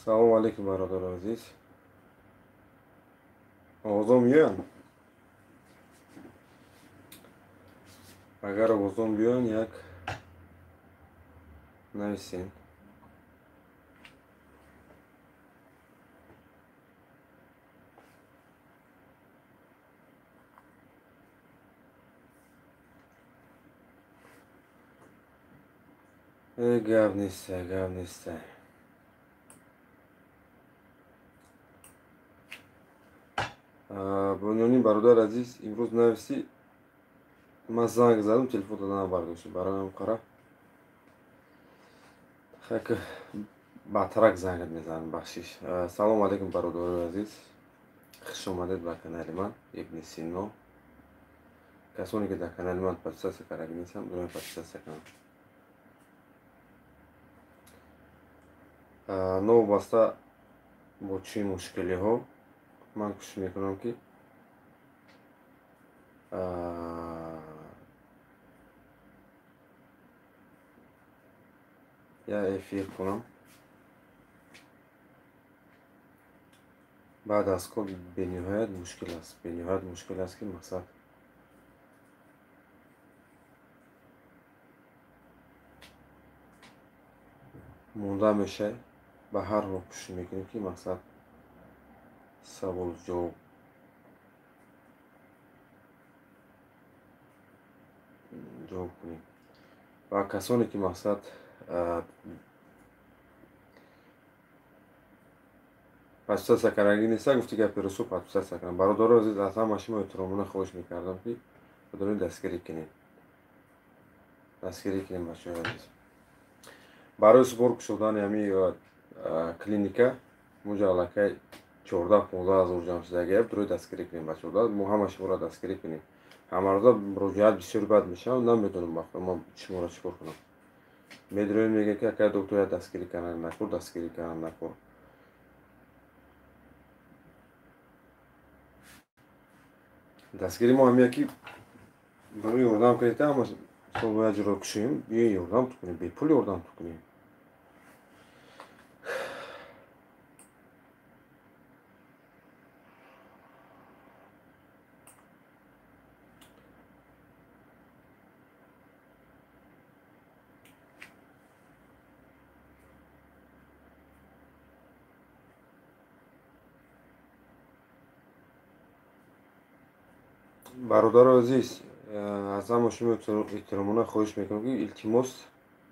Салому алейкум, бародари азиз. Овозом меоянд? Агар овозом биёянд, як нависен. Гап неста, гап неста. Бунёни бародар азиз, имрӯз нависи, ман занг задам, телефон дода набардошт. Бароям қара хак баъдтарак зангат мезанам, бахшиш. Салому алейкум, бародарои азиз, хуш омадед ба канали ман Ибни Сино. Касоне ки дар канали ман подписаться кардаги нестанд, дурои подписаться кунанд. Новобаста бо чӣ мушкилиҳо, ман кӯшиш мекунам, ки як эфир кунам. Баъд аз кор бениҳоят мушкил аст, бениҳоят мушкил аст, ки мақсад монда мешавӣ. Ба ҳар ҳол кӯшиш мекунем, ки мақсад саволу ҷавоб ҷавоб кунем. Ва касоне ки мақсад подписаться кардаги неста, гуфти гапи русо, подписаться кунам. Бародарои азиз, аз ҳама шумо эҳтиромона хоҳиш мекардам, ки бидонед, дастгирӣ кунем, дастгирӣ кунем, бачаҳои азиз. Барои сбор кушодани ҳамин клиника муҷа аллакай 14-15 ҳазор ҷамъ шудагиаб. Дурои дастгирӣ кунем, бачаҳо, мо ҳама шуморо дастгирӣ кунем. Ҳамарӯза муроҷиат бисёр бад мешавад, намедонам ман шуморо чӣ кор кунам. Медроем, мегӯям, ки акай доктор, я дастгирӣ кардан накор, дастгирӣ кардан накор. Дастгири мо ҳамия, ки барои ёрдам кунед, ҳама сол бояд ҷуро кушем, биё ёрдам ту кунем, бепул ёрдам ту кунем. Бародари азиз, аз ҳама шумо эҳтиромона хоҳиш мекунам, ки илтимос,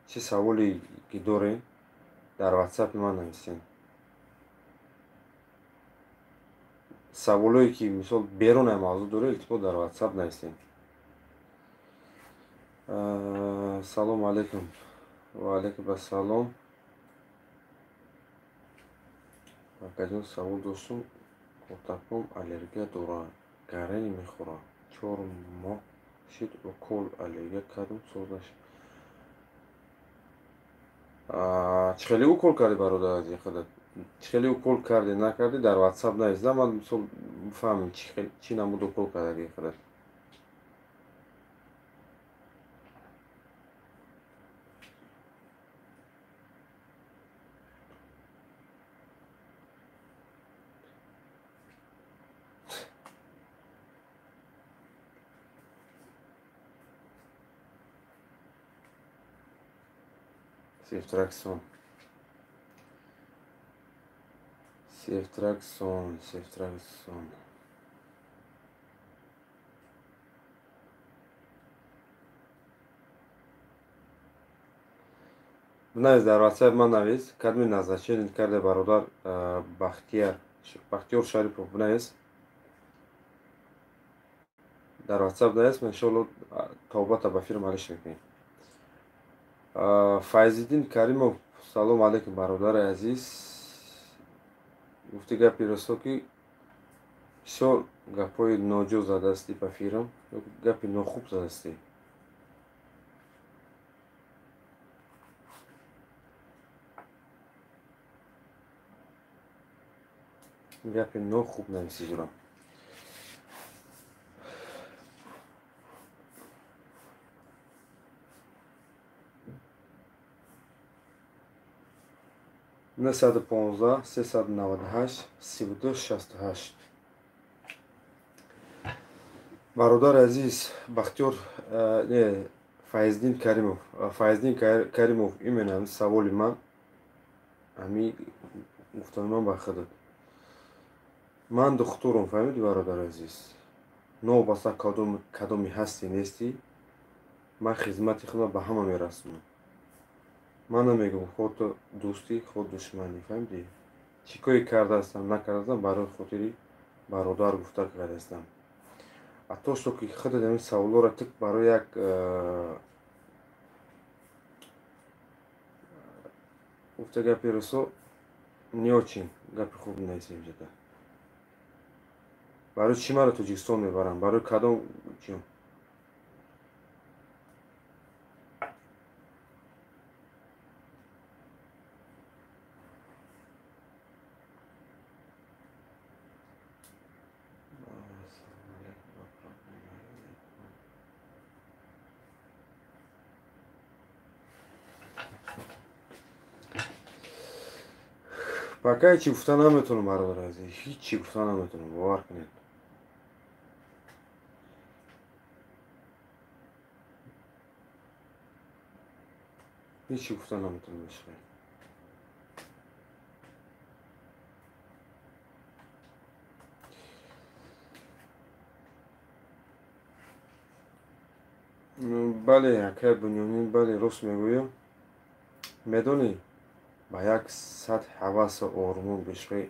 чӣ саволе ки дорем, дар ватсапи ман нависем. Саволое ки мисол берун мавзӯъ доред, илтимос, дар ватсап нависем. Салому алейкум. Ва алейкум ассалом. Акаҷон, савол доштум. Кӯтаком аллергия доранд, гарени мехӯранд. 4 моҳ шид, укол аллергия кардум, соз нашид. Чӣ хеле укол кардӣ, бародар азиз? Чӣ хеле укол кардӣ, накардӣ, дар ватсап навис, ман мисол бифаҳмем, чӣ намуд укол кардагии худат. Сефтраксон, сефтраксон, сефтраксон. Навис, дар ватсап ман навис, кадми назначение карде, бародар Бахтияр, Бахтиёр Шарипов, бинавис, дар ватсап навис, ман иншоалло тавбата ба фирм алиш мекунем. Файзиддин Каримов, салому алейкум, бародари азиз. Гуфти гапи росто, ки бисёр гапҳои ноҷо задастӣ ба фирм, гапи нохуб задастӣ. Гапи нохуб нависӣ ҷурам. 915 398 32 68. Бародари азиз Бахтиёр, не, Файздин Каримов, Файздин Каримов, именно ҳамин саволи ман, ҳамин гуфтани ман ба худат. Ман духтурам, фаҳмидӣ, бародари азиз? Новобаста кадоми ҳастӣ нестӣ, ман хизмати худро ба ҳама мерасонам. Ман намегӯям хо ту дӯстӣ, хо душманӣ, фаҳмидӣ? Чӣ коре кардаастам, накардаастам, барои хотири бародар гуфта кардаастам. А то, что ки худат ҳамин саволҳоро ту барои як гуфта гапи расо не очень гапи хуб нест инҷода. Барои чӣ маро Тоҷикистон мебаранд? Барои кадом чӣ? Пока ҳечи гуфта наметавонам, бародари азиз, ҳечи гуфта наметавонам, бовар кунед. Ҳечи гуфта наметавонам бишавед. Бале, акай Бунёмин, бале, рост мегӯям. Медонӣ, ба як сатҳ ҳавасу ормон бишвӣ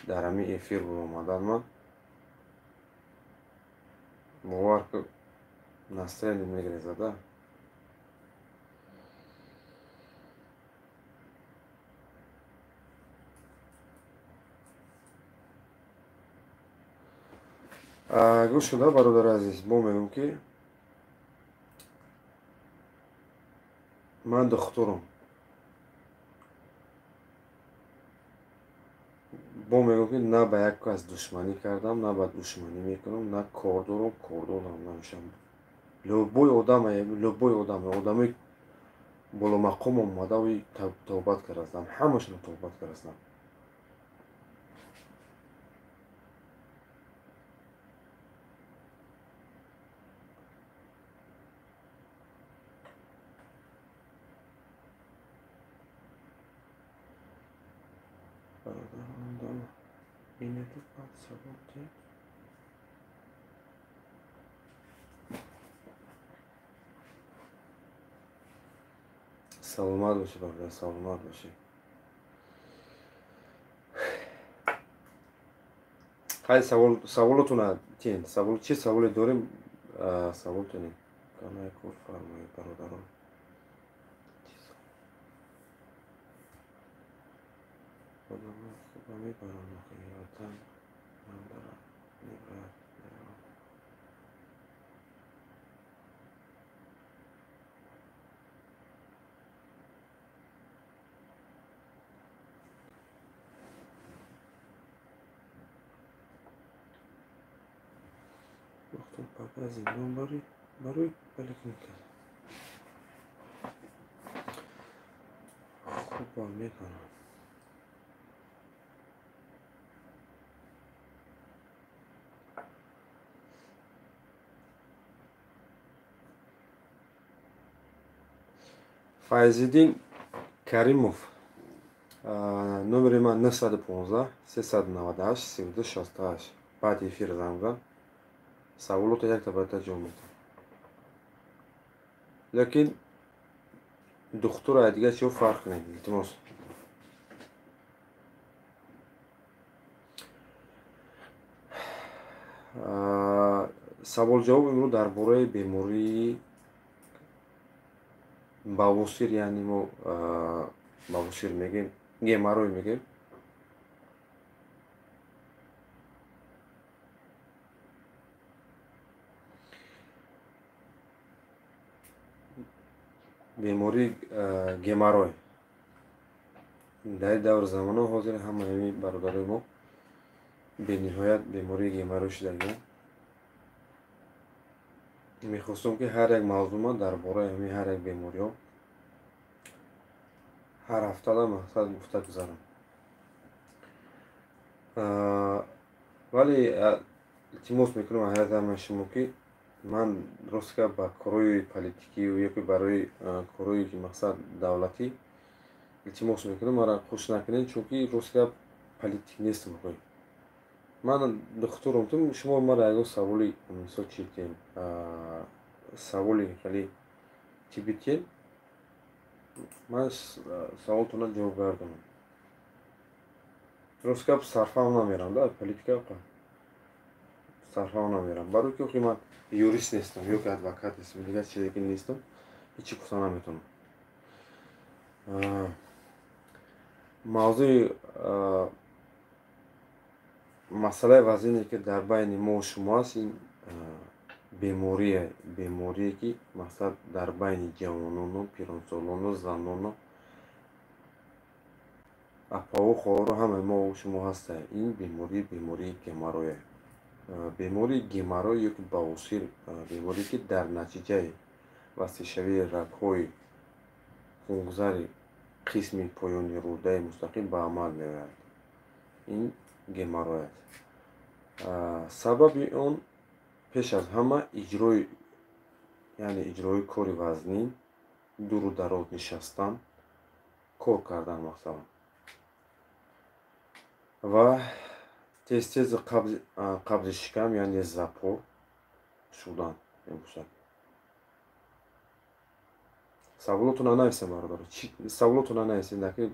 дар ҳамин эфир баромадан ман бовар ку, настроение мегрезада. Гӯш шуда, бародари азиз, мо мегӯем ки ман духтурам. Бо мегӯям ки на ба як кас душманӣ кардам, на ба душманӣ мекунам, на кор дорам, кордорам намешавам. Любой одам, любой одам, одамои боломақом омада тавбат кардастам, ҳамашонро тавбат кардастам. Саломат бошӣ, бародар, саломат бошӣ. Хай, саволотона тен, савол, чӣ саволе дорем, савол тонем. Канай кор фармоед, бародарон. Худо мебарам, ватан ман дорам, мебарад. Папа зиндон барои поликлиника. Хуб мекунам. Файзиддин Каримов, номери ман 915 398 32 68. Баъди эфир занг зан. Саволото якта ба якта ҷавоб медиҳам. Лекин духтура дигар чиҳо фарқ кунед, илтимос. Савол-ҷавоб имрӯз дар бораи бемории бавосир, яъне мо бавосир мегӯем, геморрой мегӯем. Бемории геморрой дар даври замона ҳозир ҳама ҳамин бародарои мо бениҳоят бемории геморрой шудагианд. Мехостам ки ҳар як мавзӯъ дар бораи ҳамин ҳар як бемориҳо, Ҳар ҳафтада мақсад гуфта гузарам. Вале илтимос мекунам ҳаёти ҳамаи шумо, ки ман рост гап ба корҳои политикию ёки барои корҳое ки мақсад давлатӣ илтимос мекунам, маро хуш накунед, чунки рост гап политик нестам. Ман духтурам, шумо маро ягон саволи, мисол, чи тем, саволи хеле чӣ битен, ман саволтона ҷавоб гардонам. Рост гап сарфаҳм намерам да политика, сарфаҳм намерам, барои ки охи ман юрист нестам ёки адвокат нестам, дигар чизе ки нестам, ҳечи гуфта наметавонам. Мавзӯи масъалаи вазине, ки дар байни мо шумо аст, ин беморие, беморие ки мақсад дар байни ҷавонону пиронсолону занону апаву хоҳару ҳамаи мо шумо ҳаста. Ин беморӣ бемории геморрой, бемории геморрой ёки бавосир, беморие ки дар натиҷаи васеъшавии рагҳои хунгузари қисми поёни рӯдаи мустақим ба амал меояд. Ин геморрой аст. Сабаби он пеш аз ҳама иҷрои, яъне иҷрои кори вазнин, дуру дароз нишастан, кор кардан масалан, ва тез-тез қабзи шикам, яъне запор шудан мебошад. Саволотона нависем, бародаро, саволотона нависем.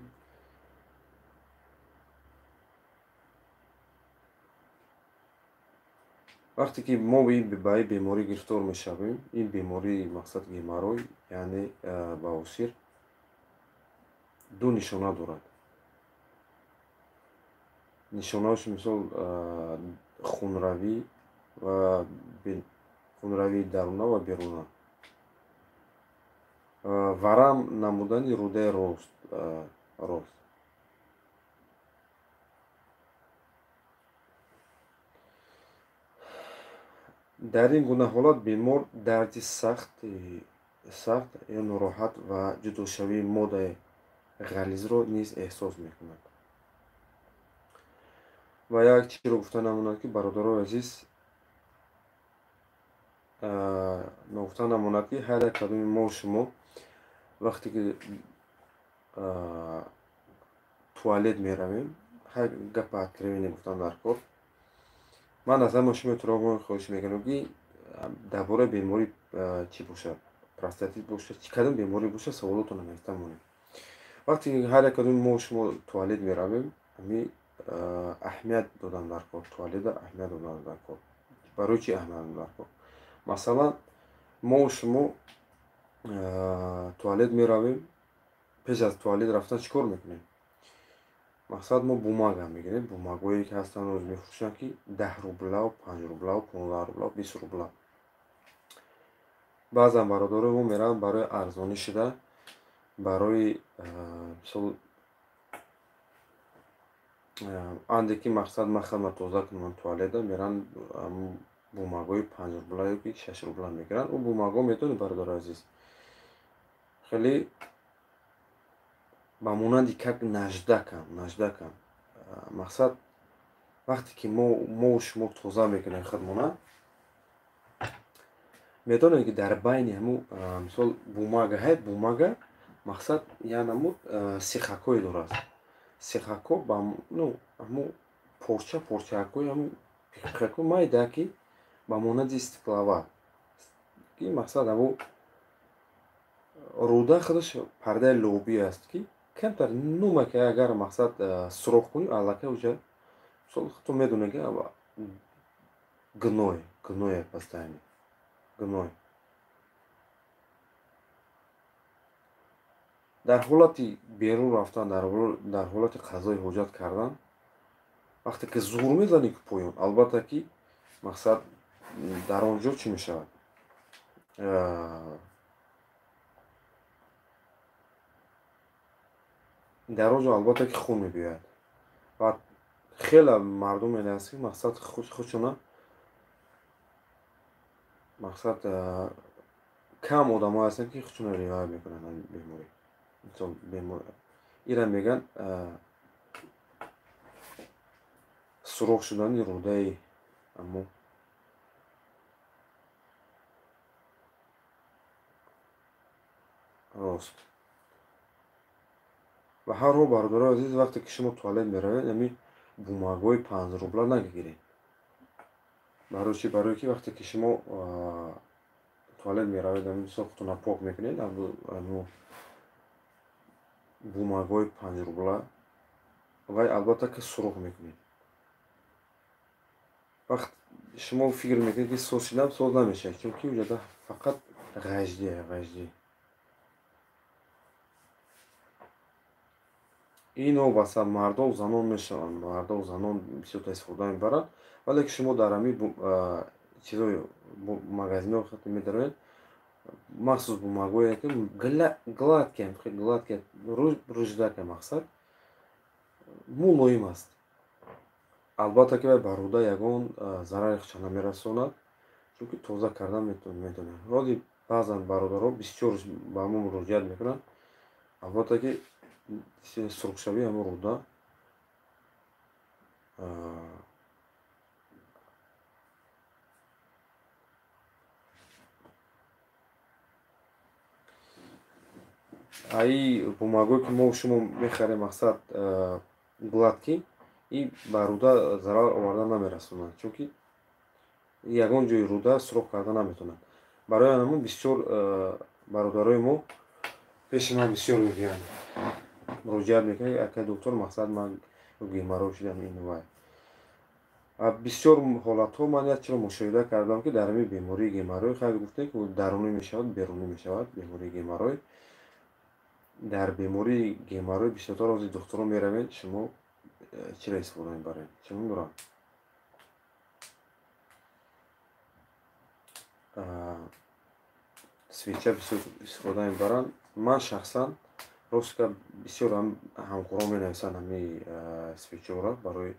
Вақте ки мо ба ин беморӣ гирифтор мешавем, ин бемории мақсад геморрой, яъне бавосир, ду нишона дорад. Нишонаҳош мисол хунравӣ ва хунравии даруна ва беруна, варам намудани рӯдаи рост. Дар ин гуна ҳолат бемор дарди сахт ё нороҳат ва ҷудошавии моддаи ғализро низ эҳсос мекунад. Ва як чизро гуфта намонад, ки бародарои азиз, ногуфта намонад, ки ҳар як кадоми мо шумо вақте ки туалет меравем, ҳар гапа откровение гуфтам дар кор, ман аз ҳама шумо эҳтиромон хоҳиш мекунам, ки дар бораи беморӣ чӣ бошад, простатит бошад, чӣ кадом беморӣ бошад, саволотонро нависта монед. Вақте ки ҳар як кадоми мо шумо туалет меравем, ҳами аҳамият додан дар кор, туалета аҳамият додан дар кор. Барои чӣ аҳамият додан дар кор? Масалан, мо шумо туалет меравем, пеш аз туалет рафтан чӣ кор мекунем? Мақсад мо бумага мегирем, бумагое ки ҳастанд, рӯз мефурӯшанд, ки 10 рублав, 5 рублав, 15 рублав, 20 рублав. Баъзан бародарои мо мераванд барои арзонӣ шуда, барои мисол анде ки мақсад ман худро тоза кунам туалета, мераванд бумагои 5 рубла ёки 6 рубла мегиранд. Ӯ бумаго, медонед, бародари азиз, хеле ба монанди как наждакам, наждакам. Мақсад вақте ки мо шумо тоза мекунем худмона, медонед, ки дар байни ҳамун, мисол, бумага ҳай, бумага мақсад я намуд сихакҳое дорад. Сихакҳо ба ҳамун порча порчаакҳои ҳамун пиқпиқакҳо майда, ки ба монанди стеклова, ки мақсад ҳамун рӯда худаш пардаи лобӣ аст, ки камтар нумака агар мақсад суроқ кунӣ, аллакай уҷа, мисол, худтон медонед, ки гной, гной постоянно гной. Дар ҳолати берун рафтан, дар ҳолати қазои ҳоҷат кардан, вақте ки зур мезанӣ ки поён, албатта ки мақсад дар он ҷо чӣ мешавад? Дар он ҷо албатта ки хун мебиёяд. Ва хеле мардум аст, ки мақсад худшона, мақсад кам одамое ҳастанд, ки худшона риоя мекунанд беморӣ, мисол, бемор Ира меган сурох шудани рӯдаи аммо рост. Ва ҳар ҳол бародарои азиз, вақте ки шумо туалет меравед, ами бумагҳои 5 рубла нагиред. Барои чи? Барое ки вақте ки шумо туалет меравед, ами мисол худтонро пок мекунед, аммо бумагҳои 5 рубла вай албатта ки сурох мекунед. Вақт шумо фикр мекунед ки соз шудам, соз намешавад, чунки уҷода фақат ғаждия, ғажди. Ино баса мардов занон мешаванд, мардов занон бисёр истифода мебаранд, вале ки шумо дар ҳамин чизои магазинҳо хати медароед, махсус бумагое ки гладкие, гладкие, рӯждака мақсад мулоим аст. Албатта ки вай ба рӯда ягон зарари худша намерасонад, чунки тоза кардан метавонад. Ҳози баъзан бародарҳо бисёр ба мо муроҷиат мекунанд, албатта ки сурхшавии ҳамон рӯда аи бумагое ки мо шумо мехарем, мақсад гладкий, и ба рӯда зарар оварда намерасонад, чунки ягон ҷои рӯда сурох карда наметавонад. Барои ҳамон бисёр бародарои мо пеши ман бисёр мегӯянд, муроҷиат мекунанд, акай доктор, мақсад ман геморрой шудам, ин вай. Бисёр ҳолатҳо ман як чиро мушоҳида кардам, ки дар ҳамин бемории геморрой, хайр гуфтем, ки дарунӣ мешавад, берунӣ мешавад бемории геморрой. Дар бемории геморрой бисёртар ози духтурон меравед, шумо чиро истифода мебаред? Чӣ мебарам? Свеча бисёр истифода мебаранд. Ман шахсан рост гап бисёр ҳамкорон менависанд ҳамин свечаҳоро барои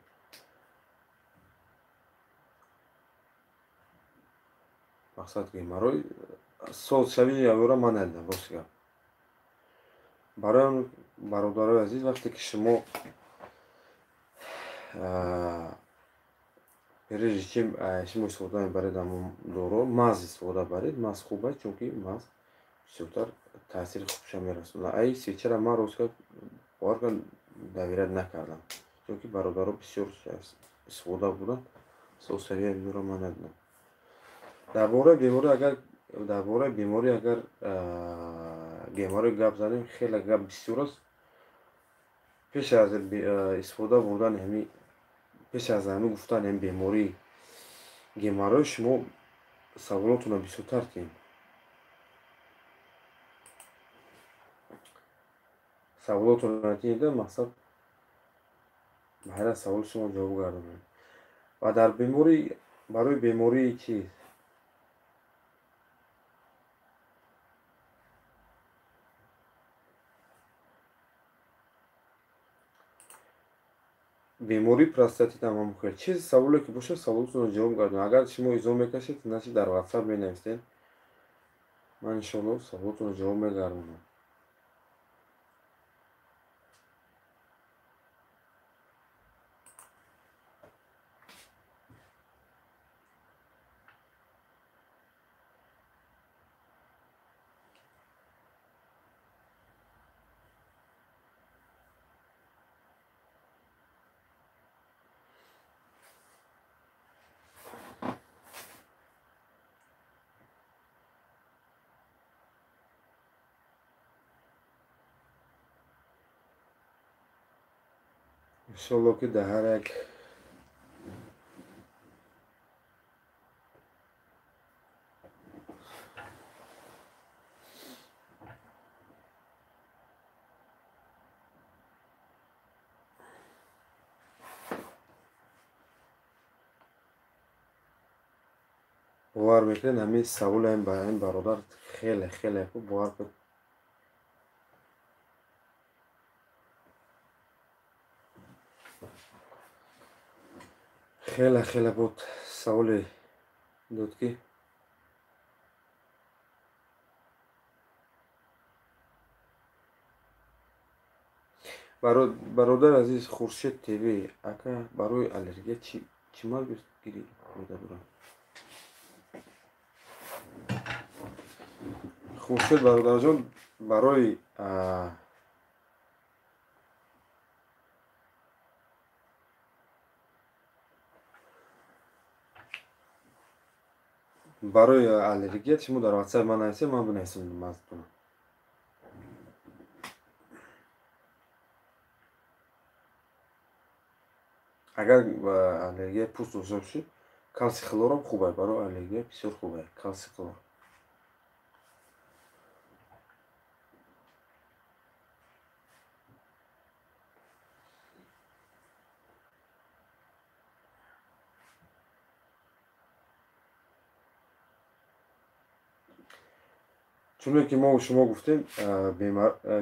мақсад геморрой созшавии авёра ман надидам, рост гап. Барои бародарои азиз, вақте ки шумо прежде чем шумо истифода мебаред ҳамон доро, маз истифода баред, маз хуб аст, чунки маз бисёртар таъсири хубша мерасонад. Ай свечара ман рост гап бовар кунед доверять накардам, чунки бародаро бисёр истифода буданд, созшавии авёра ман надидам. Дар бораи беморӣ агар дар бораи беморӣ агар геморрой гап занем, хеле гап бисёр аст. Пеш аз истифода бурдани ҳамин, пеш аз ҳамин гуфтани ҳамин бемории геморрой, шумо саволотонро бисёртар кунед. Саволотонро кунед, мақсад ба ҳар як саволи шумо ҷавоб гардонед. Ва дар беморӣ, барои бемории чиз бемории простатит ҳам ҳамон хел. Чиз саволе ки бошад, саволотонро ҷавоб гардонед. Агар шумо изо мекашед, значит дар WhatsApp менависед. Ман иншоалло саволотонро ҷавоб мегардонам. Иншоалло ки дар ҳар як бовар мекунед, ҳамин саволи ҳамин бародар хеле хеле хуб бовар кунед. Хеле хеле буд саволе дод ки Бародар азиз, Хуршед ТВ, ака, барои аллергия чӣ мавҷудгирӣ фоида дорад? Хуршед бародарҷон, барои аллергия шумо дар WhatsApp ман нависед, ман бинависам мазтона. Агар аллергияи пӯст дошта бошед, калсий хлорам хуб аст, барои аллергия бисёр хуб аст калсий хлор. Чуне ки мо шумо гуфтем,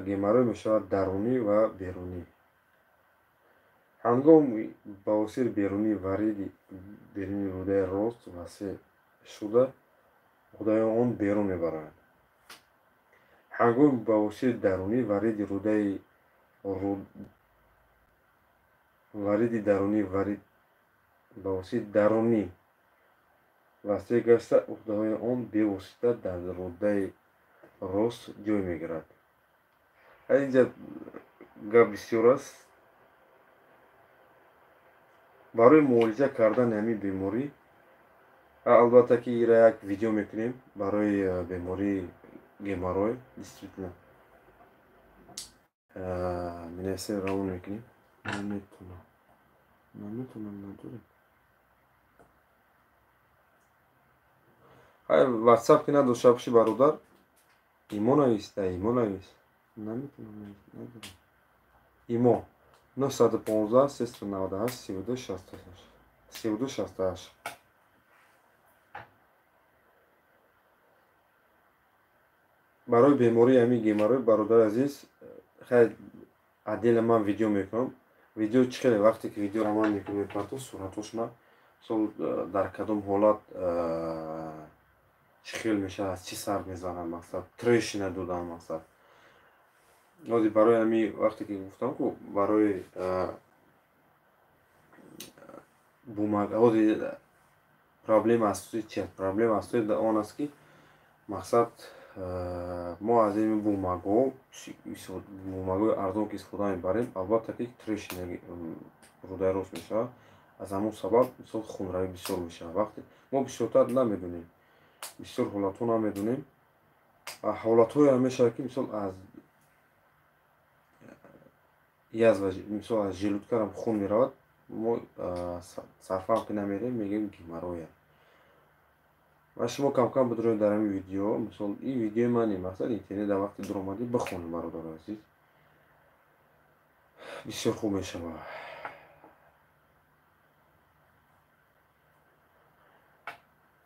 геморрой мешавад дарунӣ ва берунӣ. Ҳангоми бавосири берунӣ вариди берунии рӯдаи рост васеъ шуда, ғудаи он берун мебаранд. Ҳангоми бавосири дарунӣ вариди рӯдаи вариди дарунӣ варид бавосири дарунӣ васеъ гашта, уҳдаҳои он бевосита дар рӯдаи рост ҷой мегирад. Инҷа гап бисёр аст. Барои муолиҷа кардани ҳамин беморӣ, албатта ки ира як видео мекунем барои бемории геморрой, действительно менависем, равон мекунем. Наметавонам, надорем. WhatsApp ки надошта бошӣ бародар, имо навис, да имо навис. Наметавонам, надорам. Имо 915 398 32 68 32 68. Барои бемории ҳамин геморрой, бародари азиз, хайр, отдельно ман видео мекунам. Видео чӣ хеле вақте ки видеоро ман мекунам, мепартом суратошона, мисол дар кадом ҳолат чӣ хел мешавад, аз чӣ сар мезанад, мақсад трещина додан, мақсад. Ҳозир барои ҳамин вақте ки гуфтам ку барои бумаг, ҳозир проблема асосии чи аст? Проблема асосии он аст ки мақсад мо аз ин бумагҳо, бумагҳои арзон ки истифода мебарем, албатта ки трещина рӯдаи рост мешавад. Аз ҳамон сабаб мисол хунравӣ бисёр мешавад. Вақте мо бисёртар намедонем, бисёр ҳолатҳо намедонем, ҳолатҳое мешавад ки мисол аз язва, мисол аз желудкарам хун меравад, мо сарфаҳм ки намерем, мегӯем геморрой. Ва шумо кам-кам бидуред дар ҳамин видео, мисол ин видеои ман не, мақсад интернет дар вақти дуромадӣ бихонед, бародари азиз, бисёр хуб мешавад.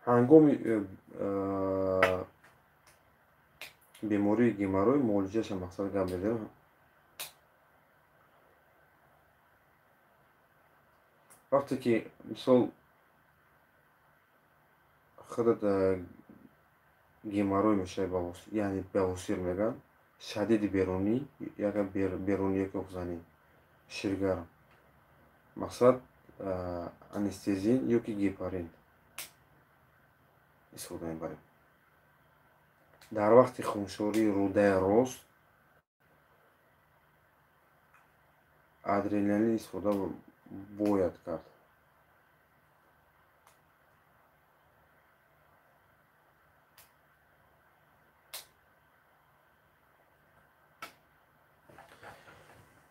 Ҳангоми бемории геморрой муолиҷаша мақсад гап мезанем. Вақте ки мисол худат геморрой мешавад, яъне бавосир мегӯянд, шадиди берунӣ, яка берунӣ яке оқзанӣ, ширгарм, мақсад анестезин ё ки гепарин истифода мебарем. Дар вақти хуншории рӯдаи рост адреналин истифода бояд кард.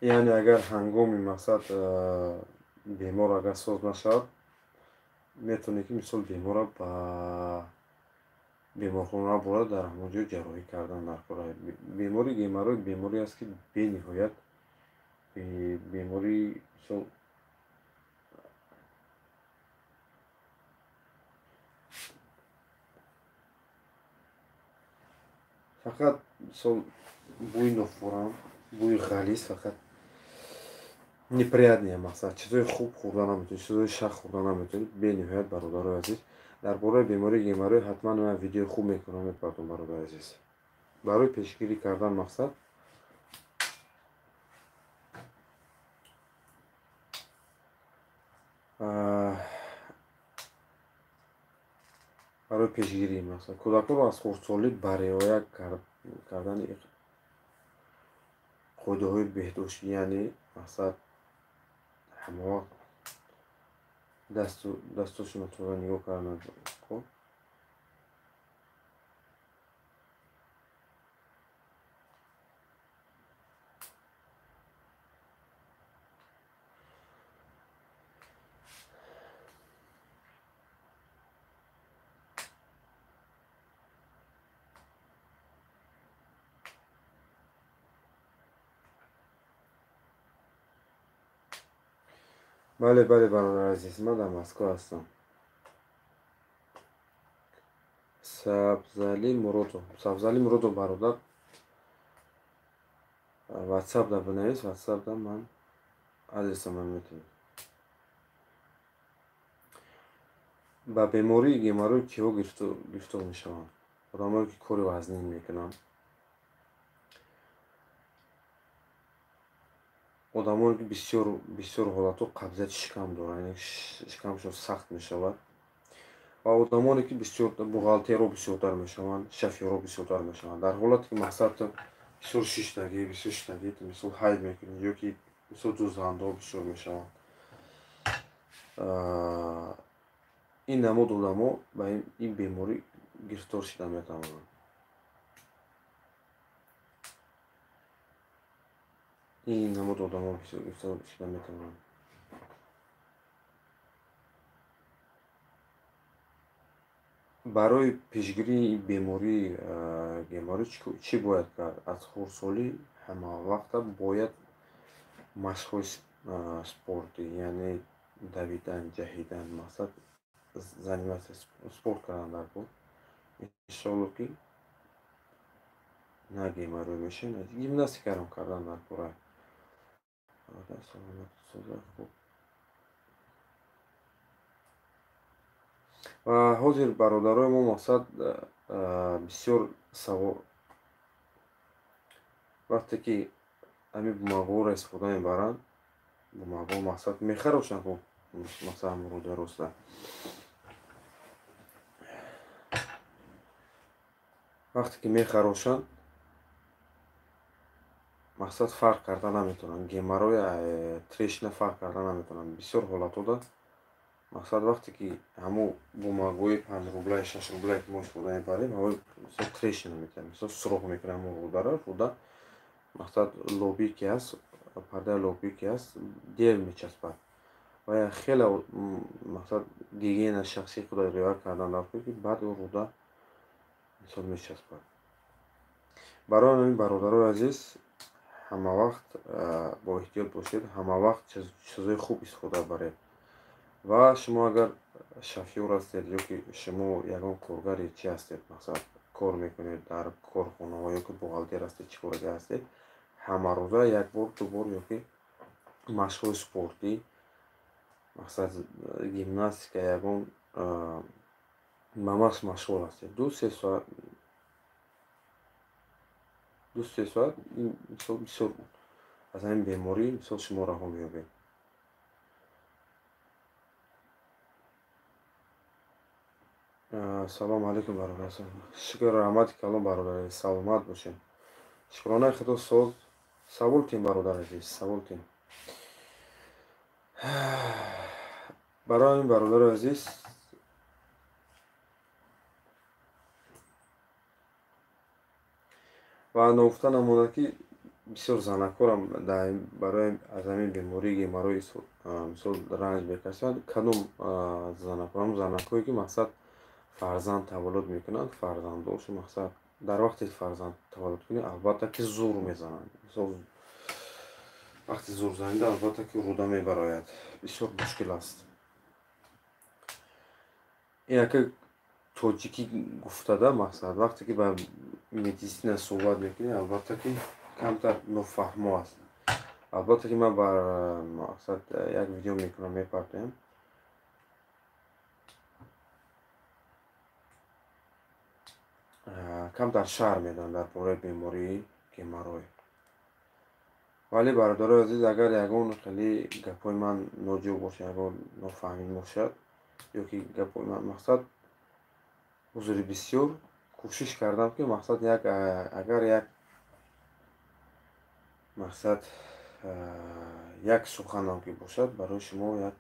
Яъне агар ҳангоми мақсад бемор агар соз нашавад, метавонед ки мисол беморро ба беморхона бурда дар ҳамон ҷо ҷарроҳӣ кардан дар кор. Бемории геморрой беморӣ аст ки бениҳоят бемории мисол фақат мисол бӯи нофурам, бӯи ғализ, фақат неприятные, мақсад чизои хуб хӯрда наметавонед, чизои шах хӯрда наметавонед. Бениҳоят бародарои азиз, дар бораи бемории геморрой ҳатман ман видеои хуб мекунам, мепартом, бародари азиз. Барои пешгирӣ кардан мақсад Барои пешгирӣ мақсад кӯдаконро аз хурдсолӣ ба риоя кардани қоидаҳои беҳдоштӣ, яъне мақсад ҳамавақт дастошонро тоза нигоҳ кардан. Бале, бале, бародари азиз, ман дар Москва ҳастам. Сабзалӣ Муродов, Сабзалӣ Муродов бародар, ватсап да бинавис, ватсап да ман адресамро метавонам. Ба бемории геморрой киҳо гирифтор мешаванд? Одамое ки кори вазнин мекунанд, одамое ки бисёр ҳолатҳо қабзияти шикам доранд, яъне шикамашон сахт мешавад, ва одамоне ки бисёр бухгалтеро бисёртар мешаванд, шофёро бисёртар мешаванд. Дар ҳолате ки мақсад бисёр шиштагӣ, бисёр шиштагӣ, мисол ҳайд мекунӣ ё ки мисол дузандҳо бисёр мешаванд. Ин намуд одамо ба ин беморӣ гирифтор шида метавонанд. Ин намуд одамо гирифтор шида метавонанд. Барои пешгирии бемории геморрой чӣ бояд кард? Аз хурдсолӣ ҳамавақта бояд машқҳои спортӣ, яъне давидан, ҷаҳидан, мақсад заниматься спорт кардан дар кор. Иншоалло ки на геморрой мешавад, гимнастикарам кардан дар кора. Ва ҳозир бародарои мо мақсад бисёр савол вақте ки ҳамин бумағоро истифода мебаранд, бумағо мақсад мехарошанд, мақсад ҳамрӯда роста. Вақте ки мехарошанд, мақсад фарқ карда наметавонанд, геморрой трещина фарқ карда наметавонанд. Бисёр ҳолатҳода мақсад вақте ки ҳамун бумагои 5 рублай, 6 рублай ки мо истифода мебарем, ҳавои мисол трещина метавад, мисол сурох мекунад ҳамун рӯдара, рӯда мақсад лобӣ ки ҳаст, пардаи лобӣ ки ҳаст, дер мечаспад. Ва хеле мақсад гигиена шахсии худро риоя кардан дар кор, ки баъд ӯ рӯда мисол мечаспад. Барои ҳамин бародарои азиз, ҳамавақт бо эҳтиёт бошед, ҳамавақт чизҳои хуб истифода баред. Ва шумо агар шофёр ҳастед ё ки шумо ягон коргари чи ҳастед, мақсад кор мекунед дар корхонаҳо ё ки бухгалтер ҳастед, чӣ кораге ҳастед, ҳамарӯза як бор, ду бор ё ки машқҳои спортӣ, мақсад гимнастика, ягон ба машқ машғул ҳастед, ду се соат, мисол бисёр аз ҳамин беморӣ мисол шумо раҳо меёбед. Салому алайкум бародар. Шукр, раҳмати калом бародар, саломат бошед. Шукронаи худо соз. Савол кин бародар азиз, савол кин. Барои ҳамин бародари азиз, ва ногуфта намонад ки бисёр занакҳорам барои аз ҳамин бемории геморрой мисол ранҷ мекашанд. Кадом занакҳо? Ҳамон занакҳое ки мақсад фарзанд таваллуд мекунанд, фарзанддоршу мақсад дар вақте фарзанд таваллуд кунӣ, албатта ки зур мезананд. Мисол вақти зур занида, албатта ки рӯда мебарояд. Бисёр мушкил аст. Ин яке тоҷикӣ гуфтада мақсад вақте ки ба медисина суҳбат мекунӣ, албатта ки камтар нофаҳмо аст. Албатта ки ман бар мақсад як видео мекунам, мепартоям. Камтар шарҳ медиҳам дар бораи бемории геморрой. Вале бародарои азиз, агар ягон хеле гапҳои ман ноҷо бошад, ягон нофаҳмӣ бошад ё ки гапҳои ман мақсад Узри бисёр кӯшиш кардам, ки мақсад як агар як мақсад як суханам ки бошад, барои шумо як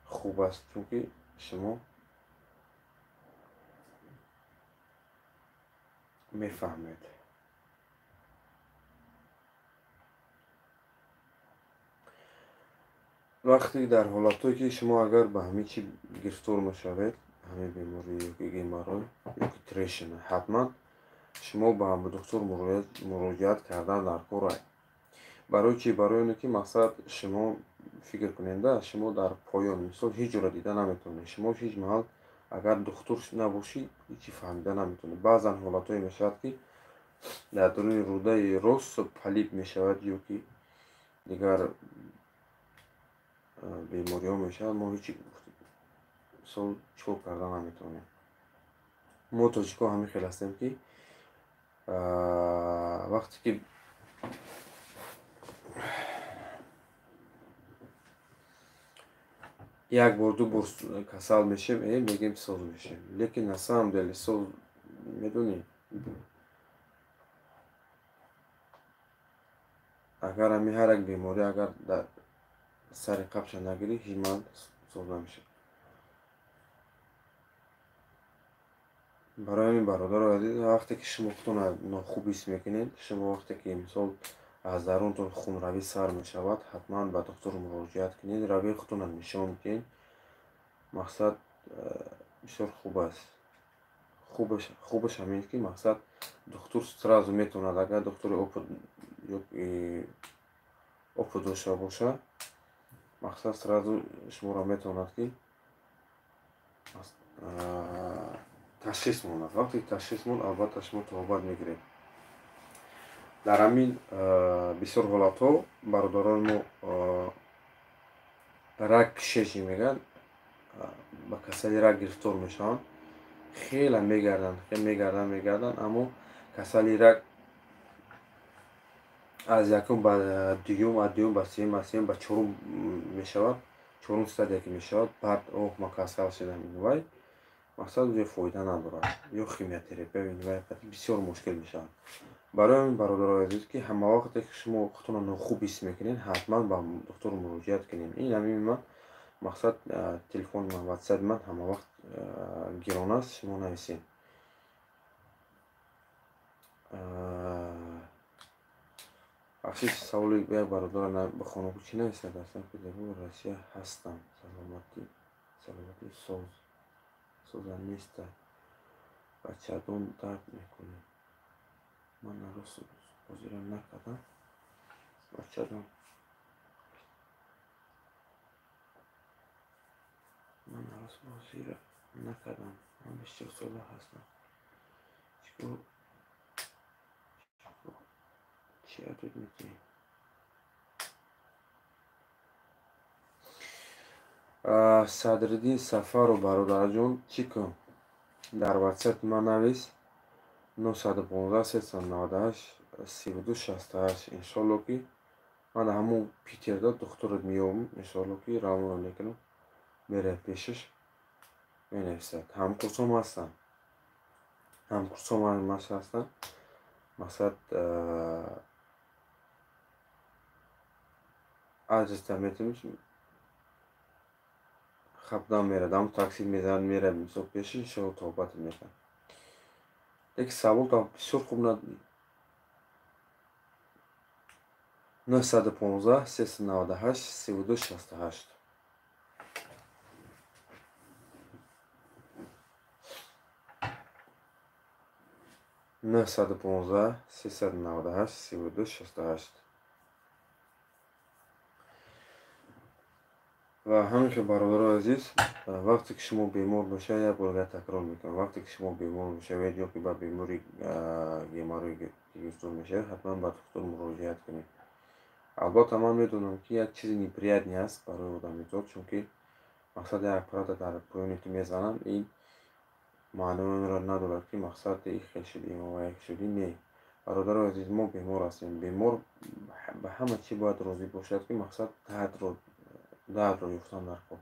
хуб аст, чунки шумо мефаҳмед. Вақте дар ҳолатҳое ки шумо агар ба ҳамин чи гирифтор мешавед, ҳамин беморӣ ёки геморрой ёки трещина, ҳатман шумо ба духтур муроҷиат кардан дар кор. Барои чи? Барои оне ки мақсад шумо фикр кунед, шумо дар поён мисол ҳеҷ ҷоро дида наметавонед. Шумо ҳеҷ маҳал агар духтур набошӣ, ҳеҷ фаҳмида наметавонед. Баъзан ҳолатҳое мешавад, ки дар даруни рӯдаи рост полип мешавад ё ки дигар бемориҳо мешавад, мо ҳеҷ мисол чӣ кор карда наметавонем. Мо тоҷикҳо ҳамин хел ҳастем, ки вақте ки як бор, ду бор касал мешем, мегем соз мешем. Лекин на самом деле соз медонӣ, агар ҳамин ҳар як беморӣ агар дар сари қабша нагирӣ, ҳеҷ маҳал соз намешавад. Барои ҳамин, бародарои азиз, вақте ки шумо худтонро нохуб ҳис мекунед, шумо вақте ки мисол аз дарунтон хунравӣ сар мешавад, ҳатман ба духтур муроҷиат кунед, равии худтонро нишон диҳед. Мақсад бисёр хуб аст. Хубаш ҳамин, ки мақсад духтур сразу метавонад, агар духтури опыт дошта бошад, мақсад сразу шуморо метавонад ки ташхис монад. Вақте ташхис монд, албатта шумо табобат мегиред. Дар ҳамин бисёр ҳолатҳо бародарони мо рак кишечи мегӯянд, ба касали рак гирифтор мешаванд, хеле мегарданд, мегарданд, мегарданд, аммо касали рак аз якум ба дуюм, аз дуюм ба сеюм, аз сеюм ба чорум мешавад, чорум стадия ки мешавад, баъд оҳ, ман касал шудам, инвай мақсад ё фоида надорад, ё химиотерапия, инвай бисёр мушкил мешавад. Барои ҳамин, бародарои азиз, ки ҳама вақте ки шумо худтонро нохуб ҳис мекунед, ҳатман ба духтур муроҷиат кунед. Ин ҳамин ман мақсад телефони ман, ватсапи ман ҳама вақт гирон аст, шумо нависед. Бахшиш, саволи як бародара бихонам, чӣ нависад? Астан Петербург, Россия ҳастам. Саломатӣ соз соза неста, бачадон дард мекунад. Ман рост ҳозира накардам. Бачадон ман рост ҳозира накардам. Ман 24 сола ҳастам. Чикор чӣ ответ метиҳӣ? Садриддин Сафаров, бародарҷон, чӣ кун? Дар ватсапи ман навис: 915 398 32 68. Иншолло ки ман ҳамун Питерда духтурат меёбам, иншолло ки равона мекунам, меравем пешаш, менависад. Ҳамкурсом ҳастанд, ҳамкурсом ҳастанд. Мақсад адреста метавонем, хабдан мерад, ҳамун такси мезанад, мерад мисол пеши, иншолло тобат мекунад. Лекин савол бисёр хуб. 915 398 32 68. 915 398 32 68. Ва ҳамин хел, бародарои азиз, вақте ки шумо бемор бошед, як бор дигар такрор мекунам, вақте ки шумо бемор мешавед ё ки ба бемории геморрой гирифтор мешавед, ҳатман ба духтур муроҷиат кунед. Албатта ман медонам, ки як чизи неприятный аст барои одамизод, чунки мақсад як аппарата дар поёни ту мезананд, ин маънои онро надорад, ки мақсад хел шудӣ ва як шудӣ. Не, бародарои азиз, мо бемор ҳастем. Бемор ба ҳама чӣ бояд розӣ бошад, ки мақсад дардро ёфтан дар кор.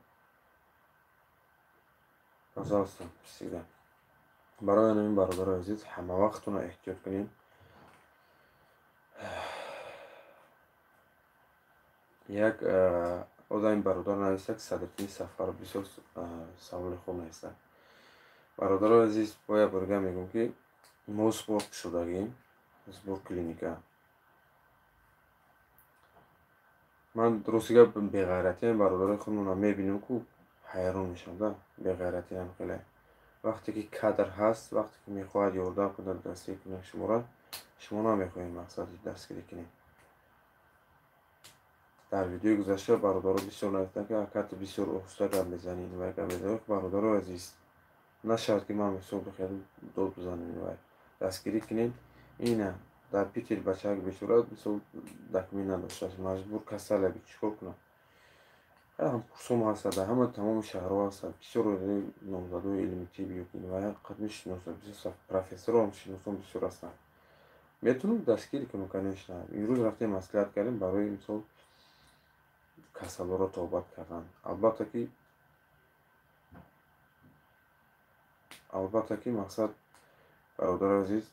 Пожалуйста, всегда. Барои ҳамин, бародарои азиз, ҳамавақтона эҳтиёт кунем. Як одами бародар нависта, ки Садриддини Сафаров бисёр саволи хуб нависта. Бародарои азиз, бояд бурга мегӯм, ки мо сбор шудагем, сбор клиника. Ман рости гап беғайратиам бародарои худмонро мебинам, ку ҳайрон мешавам, да, беғайратиам хеле. Вақте ки кадр ҳаст, вақте ки мехоҳад ёрдам кунад, дастгирӣ кунад шуморо, шумо намехоҳед мақсади дастгирӣ кунед. Дар видеои гузашта бародаро бисёр навиштанд, ки ака ту бисёр оҳиста гап мезанӣ, вай гап мезанӣ. Бародарои азиз, нашавад, ки ман мисол бихоҳам дод бизанам, вай дастгирӣ кунед. Ина дар Питер бачаак бечора мисол документ надоштааст, маҷбур касале, чӣ кор кунам? Ҳам курсом ҳастад, дар ҳама тамоми шаҳрҳо ҳастад, бисёр номзадои илми тиб вай қад мешиносад, бисёр профессором шиносон бисёр ҳастанд. Метавонам дастгирӣ кунам, конечно. Имрӯз рафтем маслиҳат кардем барои мисол касалоро тобат кардан. Албатта ки мақсад, бародари азиз,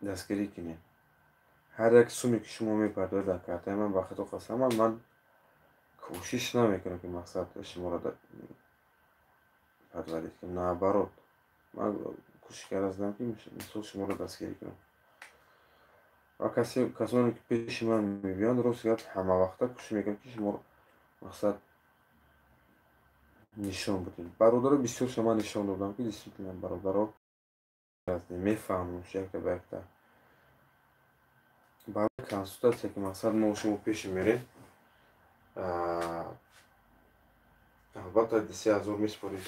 дастгирӣ кунед. Ҳар як суме, ки шумо мепардоед дар картаи ман, ба хато қасамам, ман кӯшиш намекунам, ки мақсад шуморо подводить кунам. Наоборот, ман кӯшиш карда ки мисол шуморо дастгирӣ кунам. Ва касоне, ки пеши ман мебиёнд, рост гап, ҳамавақта кӯшиш мекунам, ки шуморо мақсад нишон бидем. Бародаро бисёрша ман нишон додам, ки действительно бародаро мефаҳмам якта ба якта. Барои консултатсия, ки мақсад мо шумо пеши мерем, албатта 3000 месупоред.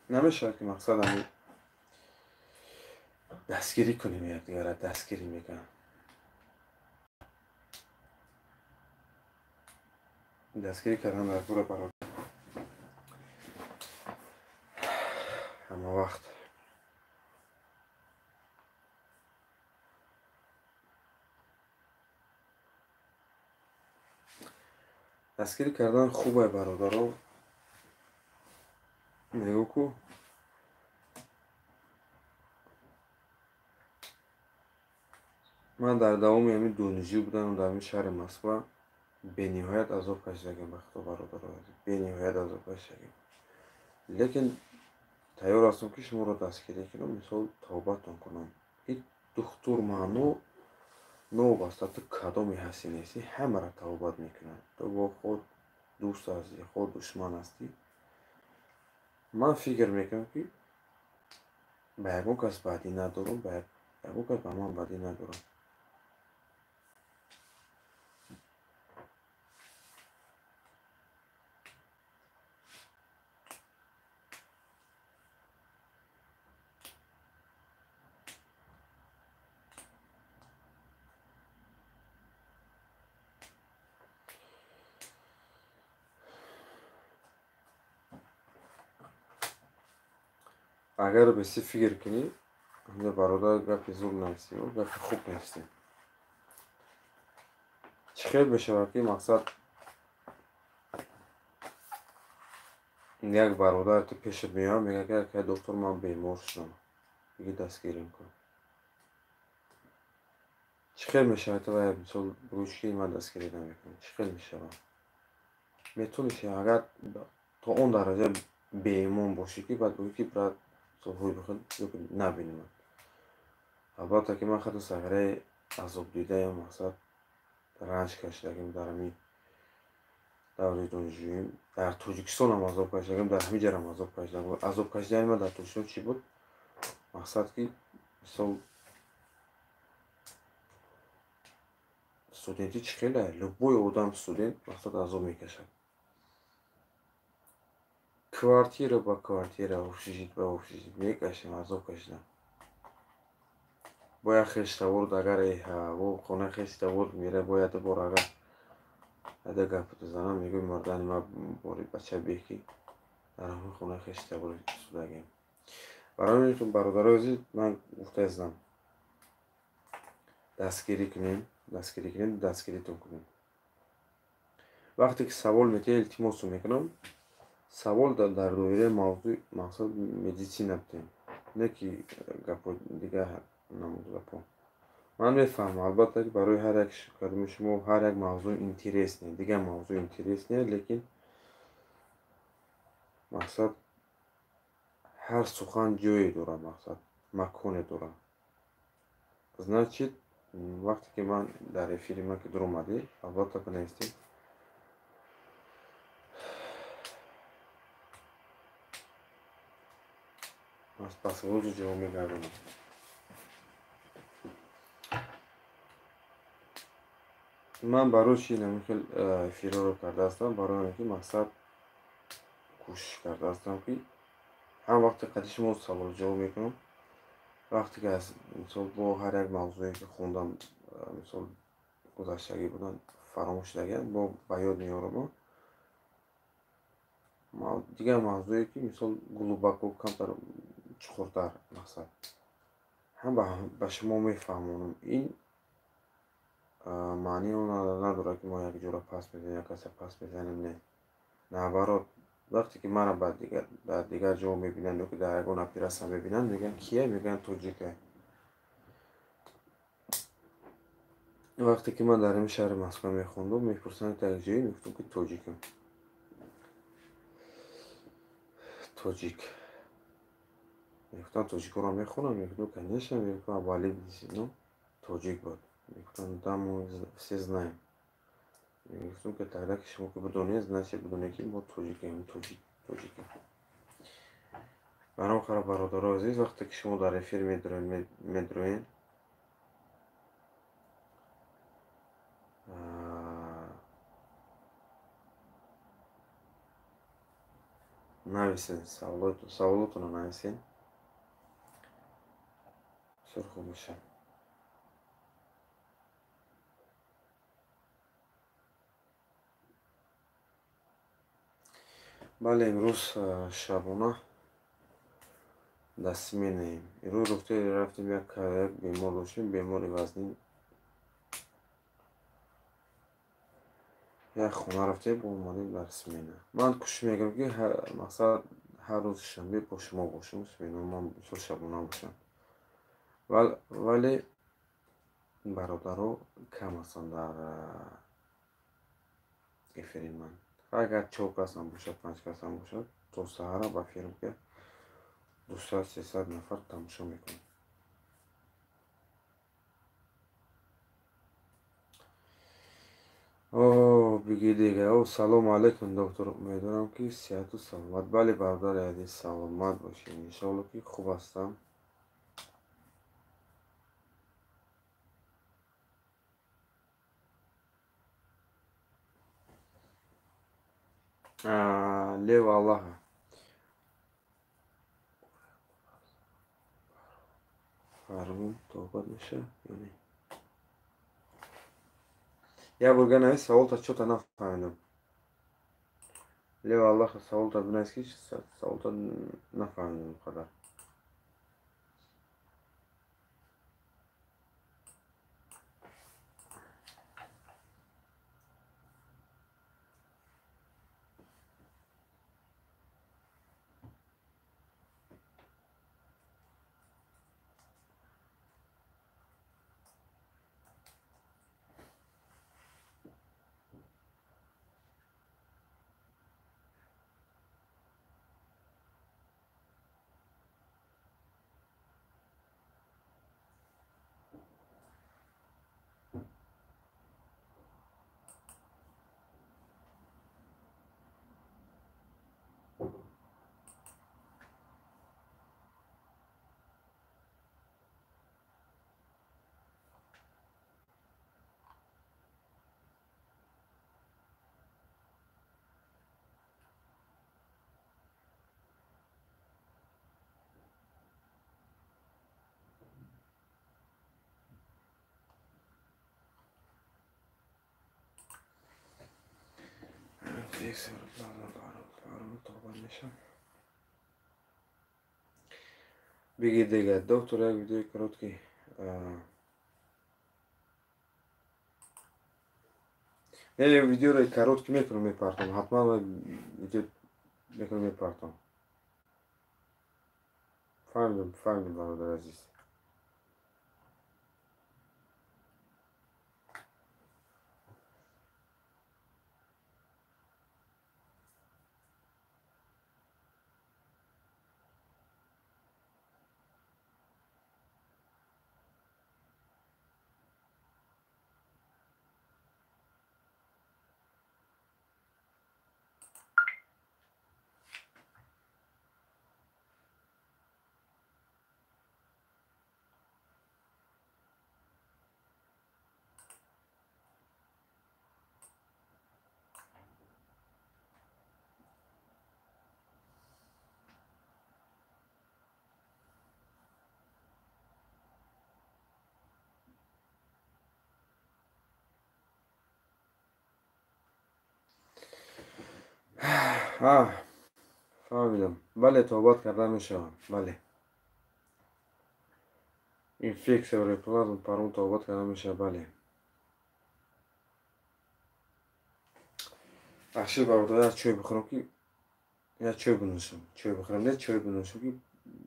Намешавад, ки мақсад ҳами дастгирӣ кунем якдигара, дастгирӣ мекунам. Дастгирӣ кардан дар кора, бародар, ҳамавақт. Дастгирӣ кардан хубе, бародаро. Мегӯ ку ман дар давоми ҳамин донишҷӯ буданам дар ҳамин шаҳри Москва бениҳоят азоб кашидагем, ба худо, бародаро, бениҳоят азоб кашидагем. Лекин тайёр ҳастам, ки шуморо дастгирӣ кунам, мисол тавбатон кунам. Ҳеҷ духтур маъно новобаста ту кадоме ҳастӣ нестӣ, ҳамаро тавбат мекунад. Ту бо худ дӯст ҳастӣ, худ душман ҳастӣ. Ман фикр мекунам, ки ба ягон кас бадӣ надорам, ба ягон кас ба ман бадӣ надорам. Агар беси фикр кунӣ, бародар, гапи зур нависем, гапи хуб нависем. Чӣ хел мешавад, ки мақсад як бародар ту пешат меояд, мегӯяд, ки акай доктор, ман бемор шудам, биги дастгирим кун. Чӣ хел мешавад, ту мисол бигӯӣ, ки ман дастгирӣ намекунам? Чӣ хел мешавад? Метавонӣ, агар то он дараҷа беимон бошӣ, ки баъд бигӯӣ, ки брат, ҳои биход набинам. Албатта, ки ман хатто сағираи азобдидаям, мақсад ранҷ кашидагим дар ҳамин давраи донишҷӯим. Дар Тоҷикистонам азоб кашидагим, дар ҳамин ҷарам азоб кашидагим. Азоб кашидани ман дар Тоҷикистон чӣ буд? Мақсад ки мисол студентӣ чӣ хеле, любой одам студент мақсад азоб мекашад. Квартира ба квартира, общежит ба общежит мекашем, азоб кашидам. Бояд хештаворд, агар во хона хештаворд мера, бояд бор агар ада гапато занам, мегӯй, мардани ма бори бача беҳ, дар ҳамин хона хештаворд судагем. Барои ин, бародарои азиз, ман гуфта издам, дастгирӣ кунем, дастгирӣ кунем, дастгиритон кунем. Вақте ки савол метиҳед, илтимосо мекунам, савол дар доираи мавзӯи мақсад медицина бидиҳем. Не ки гапо дигар намуд гапо. Ман мефаҳмам, албатта, ки барои ҳар як кадоми шумо ҳар як мавзӯъ интересне, дигар мавзӯъ интересне, лекин мақсад ҳар сухан ҷое дорад, мақсад маконе дорад. Значит, вақте ки ман дар эфири ман ки дуромадӣ, албатта бинависед. Ба саволу ҷавоб мегардонам. Ман барои чи ин хел эфирҳоро кардаастам? Барои он ки мақсад кӯшиш кардаастам, ки ҳам вақте қади шумо саволу ҷавоб мекунам, вақте ки аз мисол бо ҳар як мавзӯе ки хондам, мисол гузаштагӣ будан, фаромӯш шудагиам, бо ба ёд меорам. Дигар мавзӯе ки мисол глубоко, камтар чуқуртар, мақсад ҳам ба шумо мефаҳмонам. Ин маънии он надорад, ки мо як ҷора пас мезанем, як каса пас мезанем, не. Наоборот, вақте ки маро дар дигар ҷо мебинанд ё ки дар ягон оператсия мебинанд, мегӯянд кия? Мегӯянд тоҷика. Вақте ки ман дар ин шаҳри Москва мехондам, мепурсанд як ҷое, мегуфтам ки тоҷикам. Тоҷик. Мегуфтанд тоҷикоро мехонам, мегуфтам конечно, мегуфтам абали ну тоҷик буд. Мегуфтанд да, мы все знаем. Мегуфтам ки тогда ки шумо ки бидонед, значит бидонед ки мо тоҷикем, тоҷик, тоҷикем. Баром хара бародарои азиз, вақте ки шумо дар эфир медроед, нависед саволотонро нависед, бисёр хуб мешавад. Бале, имрӯз шабона дар сменаем. Имрӯз рафтем як бемор доштем, бемори вазнин. Як хона рафтем, омадем дар смена. Ман кӯшиш мекунам, ки мақсад ҳар рӯзи шанбе бо шумо бошам, смена ман бисёр шабона бошам. Вале бародаро кам ҳастанд дар эфири ман. Агар 4 касам бошад, 5 касам бошад, то саҳара ба фирм ки 200-300 нафар тамошо мекунанд. О, биги дига. О, салому алайкум, доктор. Умедворам ки сиҳату саломат. Бале, бародари азиз, саломат бошед. Иншоалло ки хуб ҳастам. Лева Аллаҳа. Фармон тобат мешавад ё не? Як бор навис саволта, чё-то нафаҳмидам. Лева Аллаҳа, саволта бинавис, ки саволта нафаҳмидам қадар. Биги дига, доктор, як видеои короткий. Не, видеоро короткий мекунам, мепартам. Ҳатман видео мекунам, мепартам. Фаҳмидам, фаҳмидам, бародари азиз. Фаҳмидам. Бале, тобат карда мешавам. Бале. Инфексия уреаплазма парун тобат карда мешавад, бале. Бахшид, бародар, як чой бихӯрам ки як чой бинӯшам. Чой бихӯрам, не чой бинӯшам ки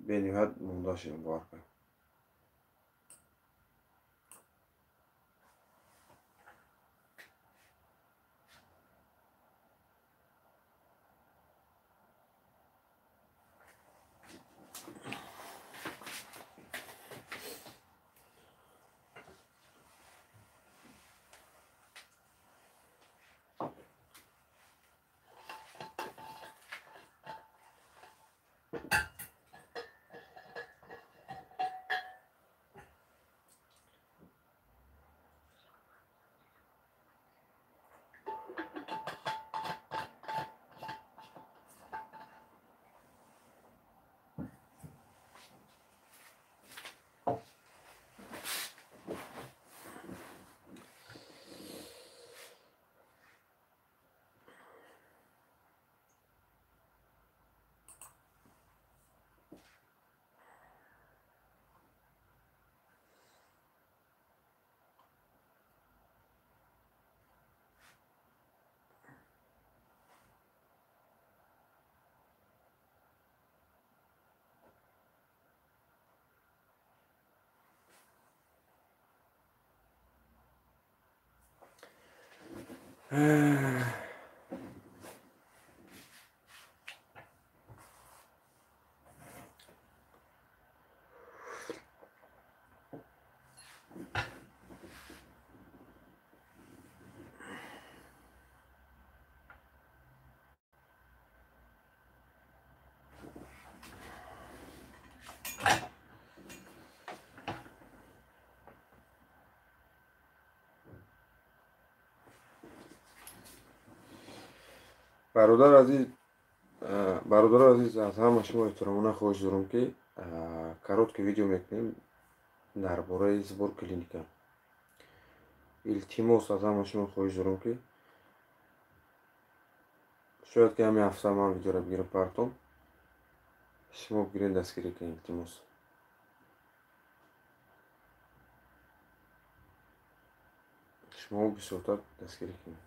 бениҳоят монда шудам, бовар кунед. Бародар азиз, бародари азиз, аз ҳама шумо эҳтиромона хоҳиш дорам ки короткий видео мекунем дар бораи сбор клиника. Илтимос, аз ҳама шумо хоҳиш дорам ки шояд ки ҳамин ҳафта ман видеоро бигирам партом, шумо бигирен дастгирӣ кунед, илтимос. Шумо бисёртар дастгирӣ кунед.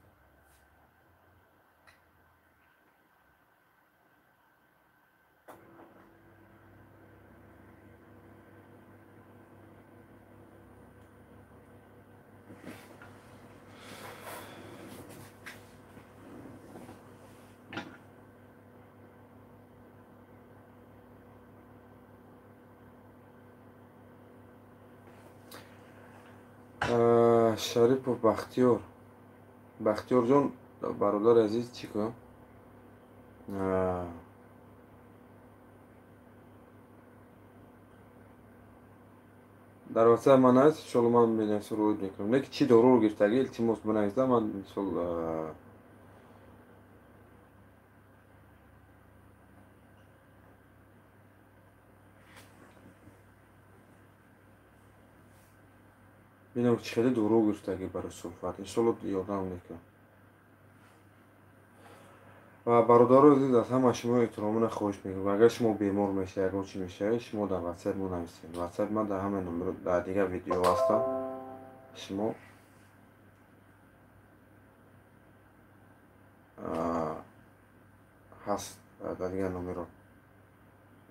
Шарипов Бахтиёр. Бахтиёрҷон, бародари азиз, чӣ кунам? Дар WhatsApp ман аст, иншолло ман менависам, рӯид мекунам. Лекин чӣ доруро гирифтагӣ, илтимос бинависам, ман мисол бинам чӣ хеле дору гирифтагӣ барои сулфат. Иншолло ёрдам мекунам. Ва бародарои азиз, аз ҳама шумо эҳтиромона хоҳиш мекунам. Агар шумо бемор мешавед, ягон чӣ мешавед, шумо дар WhatsApp мо нависед. WhatsApp ман дар ҳама номер, дар дигар видео ҳастам. Шумо ҳаст дар дигар номерҳо.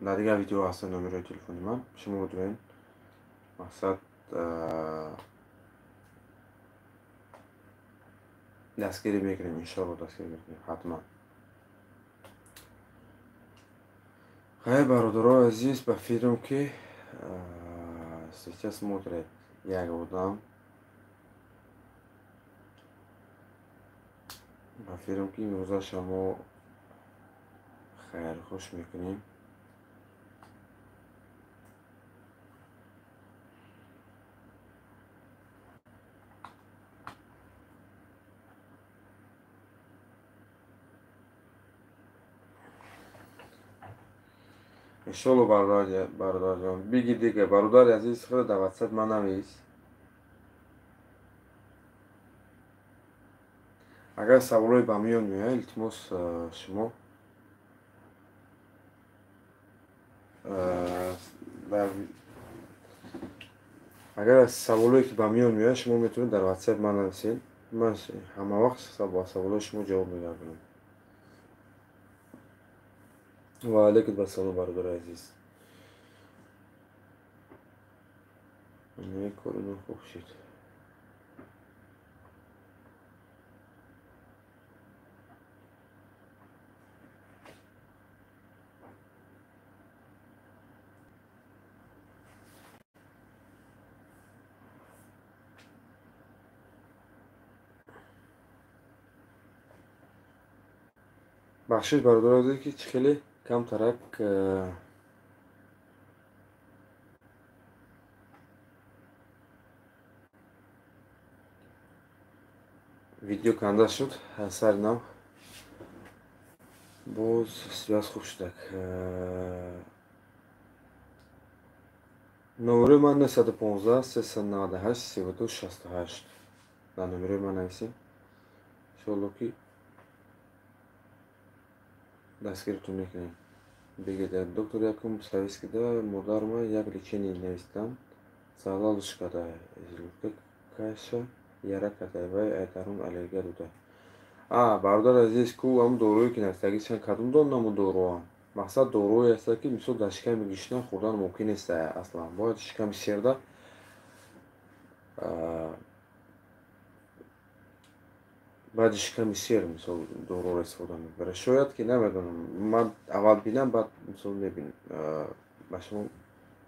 Дар дигар видео ҳастанд номерҳои телефони ман. Шумо дуен мақсад дастгирӣ мекунем, иншоалло дастгирӣ мекунем ҳатман. Хайр, бародарои азиз, ба фикрам ки сейчас смотрит як одам. Ба фикрам ки имрӯза шумо хайрхуш мекунем. Иншолло бародарҷон, биги дига бародари азиз, хеле дар ватсап ман навис. Агар саволое ба миён меояд, илтимос шумо агар саволое ки ба миён меояд, шумо метавонед дар ватсап ман нависед. Ман ҳама вақт ба саволои шумо ҷавоб мегардонам. Ва алайкум ассалом, бародари азиз. Кори нохуб шуд. Бахшиш бародари азиз, ки чӣ хеле камтарак видео канда шуд сари нав, боз связь хуб шудак. Номерои ман 915 398 32 68. Дар номерои ман нависем, иншоалло ки дастгиритон мекунем. Бигед, доктор якум совет кида модарма як лечение навистам. Залалш када желудка каша яра када вай айдарун аллергия дуда. Бародар азиз, ку ам дорое ки навистагӣ чанд кадом дон наму дороам. Мақсад дорое аст ки мисол дар шиками гишна хӯрдан мумкин нест аслан. Бояд шиками серда баъди шиками сер мисол дороро истифода мебарад. Шояд ки намедонам, ман аввал бинам, баъд мисол мебинам, ба шумо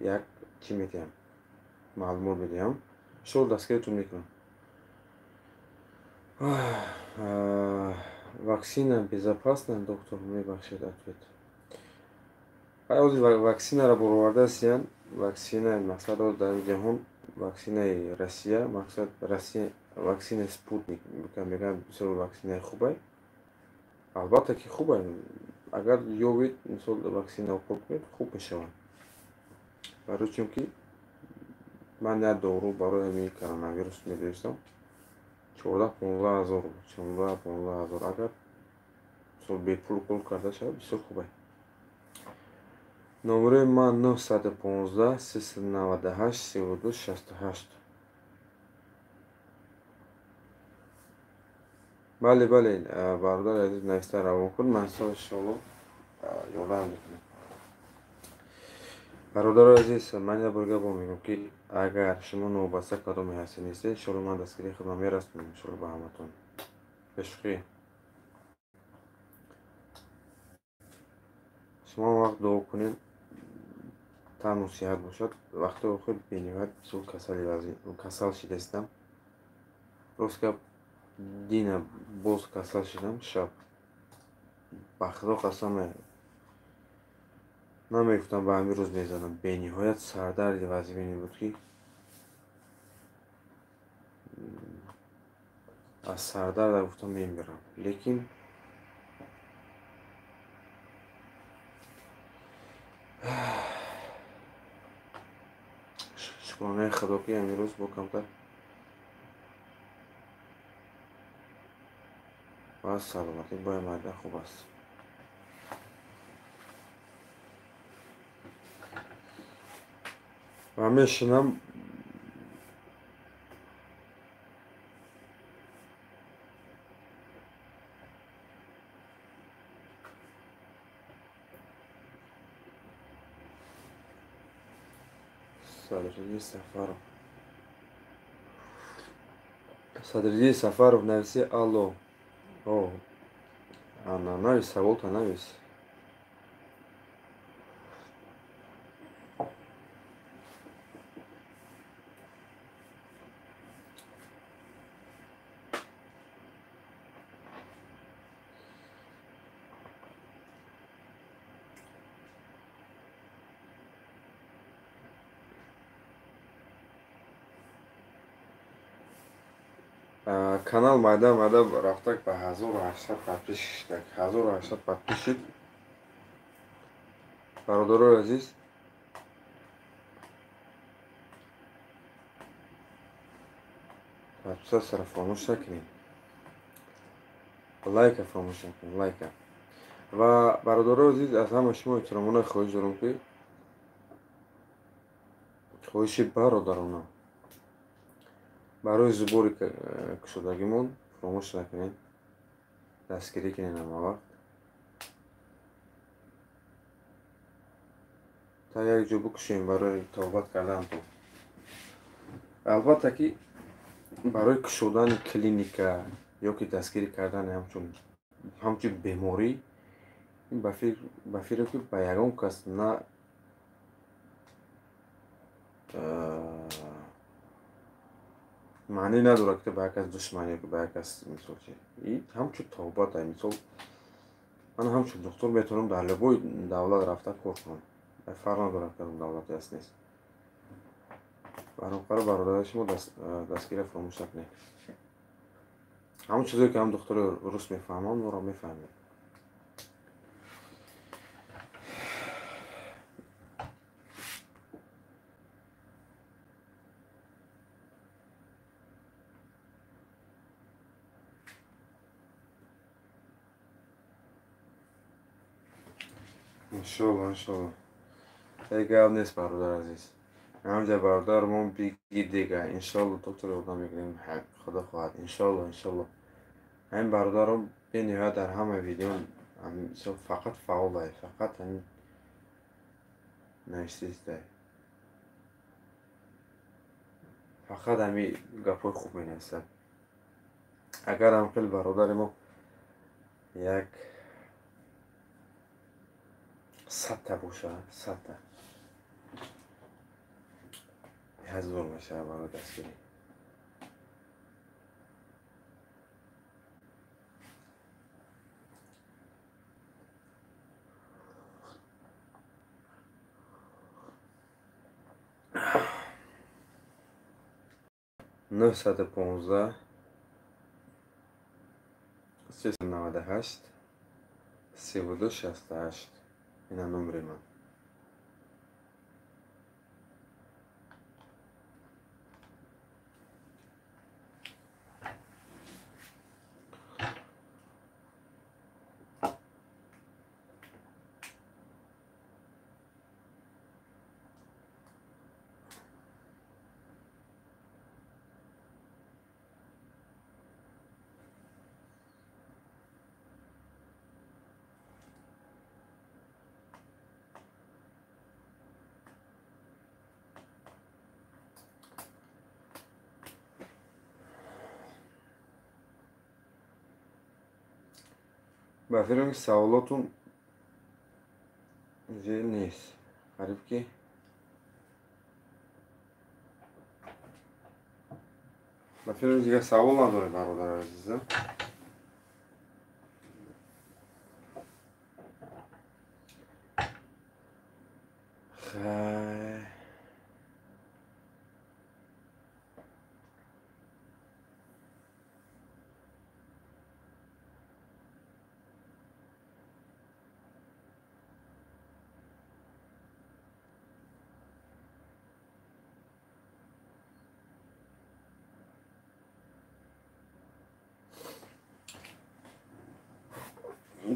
як чӣ медиҳам, маълумот медиҳам. Иншоалло дастгиритон мекунам. Ваксина безопасна, доктор, мебахшед, ответ. Ҳозир ваксинаро баровардаастиянд. Ваксина мақсад дар ҷаҳон ваксинаи Россия, мақсад Россия ваксинаи Спутник мегӯянд, бисёр ваксинаи хубай. Албатта ки хубай. Агар ёбед, мисол ваксина укол кунед, хуб мешавад. Барои чун ки ман як дору барои ҳамин коронавирус медонистам, 14-15 ҳазор, 14-15 ҳазор. Агар мисол бепул укол карда шавад, бисёр хубай. Номерои ман 915 398 32 68. Бале, бале, бародари азиз, нависта равон кун, ман иншоалло ёрдам мекунам. Бародари азиз, ман як бор гап мегӯям ки агар шумо новобаста кадоме ҳастед нестед, иншоалло ман дастгирии худро мерасонам, иншоалло ба ҳаматон. Бешӯхӣ. Шумо вақт дуо кунед, тану сиҳат бошад. Вақти охир бениҳоят бисёр касал шидаистам. Рост гап, дина боз касал шидам шаб. Ба худо қасам, намегуфтам ба ҳамин рӯз мезанам. Бениҳоят сардарди вазифине буд ки аз сардарда гуфтам мемирам. Лекин шукронаи худо ки ҳамин рӯз бо камтар ва саломатӣ бояд марда хуб аст. Ва мешинам Садриддин Сафаров. Садриддин Сафаров, нависи алло. О, ана навис, саволта навис. Канал майда майда рафтак ба 1800 подписчик, 1800 подписчик. Бародарои азиз, подписаться фаромӯш накунед, лайка фаромӯш накунед, лайка. Ва бародарои азиз, аз ҳама шумо эҳтиромона хоҳиш дорам, ки хоҳиши бародарона барои зубори кушодагимон фаромӯш накунед, дастгирӣ кунед ҳама вақт. Та як ҷо бикушем барои тавбат кардан. То албатта ки барои кушодани клиника ё ки дастгирӣ кардани ҳамчун беморӣ, ба фикр ки ба ягон кас на маъне надорад, ки ба як кас душманӣ, ба як кас мисол чи. И ҳамчун тавбат, мисол ман ҳамчун духтур метавонам дар любой давлат рафта кор кунам, фарқ надорад кадом давлате аст нест. Бароқара бародари шумо дастгирия фаромӯш накунед. Ҳамон чизое ки ҳам духтури рус мефаҳманд, моро мефаҳмед. Иншолло, иншолло. Эй гап нест, бародар азиз. Ҳамҷа бародармон биги дига. Иншолло доктор ёрдам мекунем, худо хоҳад. Иншолло, иншолло. Ҳамин бародаром бениҳоят дар ҳама видео фақат фаъолай, фақат ҳамин нависистай. Фақат ҳамин гапҳои хуб менависад. Агар ҳам хел бародари мо як 100 та бошад, 100 та 1000 мешавад барои дастгирӣ. 915 398 32 68. Ина номери ман. Ба фикрам ки саволотун зиёд нест. Қариб ки ба фикрам дигар савол надоред, бародари азизам. Хай,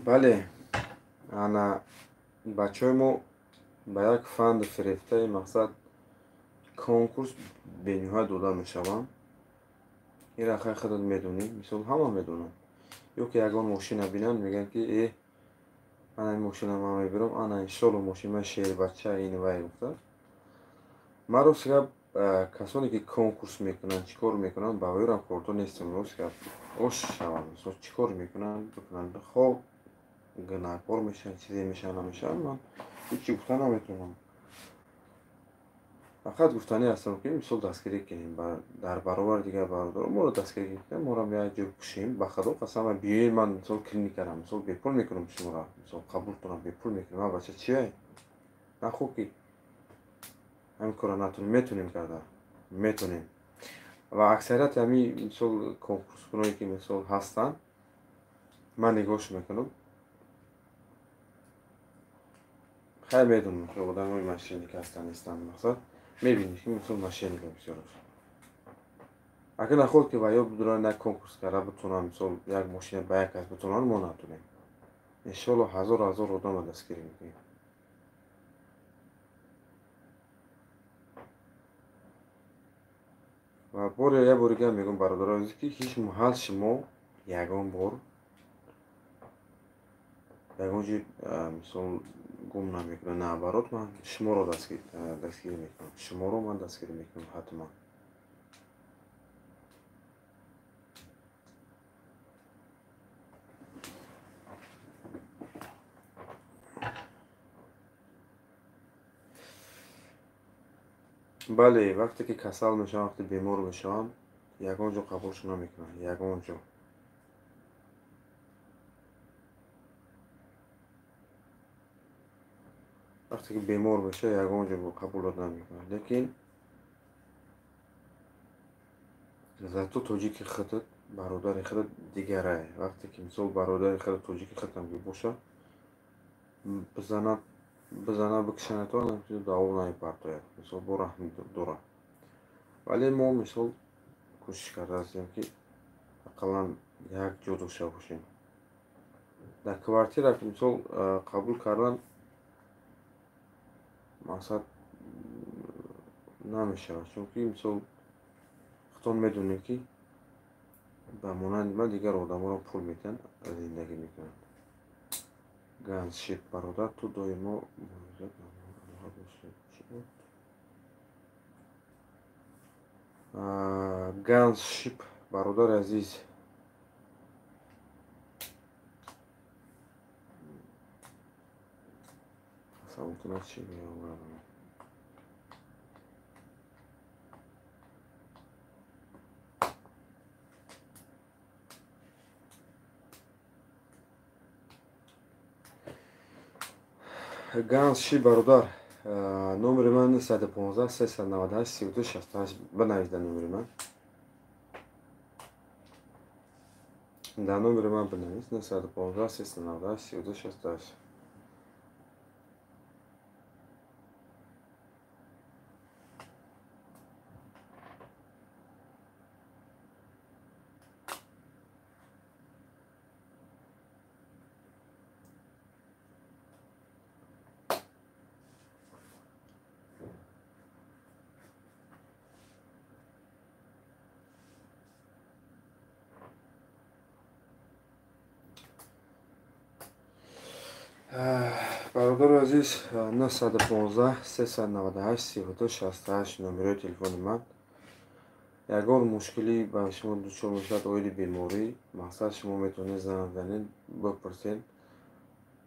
бале, ана бачаҳои мо ба як фанду фирефтаи мақсад конкурс бениҳоят дода мешаванд. Ира хай худат медонӣ, мисол ҳама медонанд. Ё ки ягон мошина бинанд, мегӯянд ки э, ана ин мошина ман мебирам, ана иншолло мошин ман шербача ин вай гуфта. Ман рост гап, касоне ки конкурс мекунанд, чӣ кор мекунанд, ба вайрам кордор нестам. Рост гап, ош шаванд, мисол чӣ кор мекунанд, бикунанд, хоб гунаҳкор мешаванд, чизе мешаванд, намешаванд, ман ҳеҷ чӣ гуфта наметавонам. Фақат гуфтанӣ ҳастам, ки мисол дастгирӣ кунем дар баробари дигар бародарон, моро дастгирӣ кунем, морам як ҷо кушем. Ба худо қасам, биёед, ман мисол клиникарам, мисол бепул мекунам шуморо, мисол қабул кунам, бепул мекунам. Ман бача чие? Нахӯ ки ҳамин корро натонем, метонем карда, метонем. Ва аксарияти ҳамин мисол конкурскуное ки мисол ҳастанд, ман нигоҳш мекунам. Хайр, медонам ки одамои мошенник ҳастанд, нестанд, мақсад мебинед ки мисол мошенника бисёр аст. Агар нахоҳад ки ва ё бидуранд як конкурс карда битонанд, мисол як мошина ба як кас битонанд, мо натонем. Иншоалло ҳазор ҳазор одамро дастгирӣ мекунем. Ва боре як бори дигар мегӯям, бародарони азиз, ки ҳеҷ маҳал шумо ягон бор ягон ҷой мисол гум намекунед. Наоборот, ман шуморо дастгирӣ мекунам. Шуморо ман дастгирӣ мекунам ҳатман. Бале, вақте ки касал мешаванд, вақте бемор мешаванд, ягон ҷо қабулшон намекунанд, ягон ҷо. Вақте ки бемор мешавад, ягон ҷо қабулот намекунад. Лекин зато тоҷики худат, бародари худат дигарае. Вақте ки мисол бародари худат, тоҷики худатам ки бошад, бизана бикшанатон, даво намепартояд. Мисол бо раҳм дорад. Вале мо мисол кӯшиш карда ҳастем, ки ақаллан як ҷо дошта бошем. Дар квартира мисол қабул кардан мақсад намешавад, чунки мисол худтон медонед, ки ба монанди ман дигар одаморо пул медиҳанд, зиндагӣ мекунанд. Ганзшип бародар, ту доимо Ганзшип бародари азиз, тасаввур чӣ меоварам? Ганзшип бародар, номери ман 915 398 32 68, бинавис дар номери ман. Дар номери ман бинавис 915 398 32 68. Бародари азиз, 915 398 32 68 номерои телефони ман. Ягон мушкилӣ ба шумо дучор мешавад оиди беморӣ, мақсад шумо метавонед занг занед, бипурсед.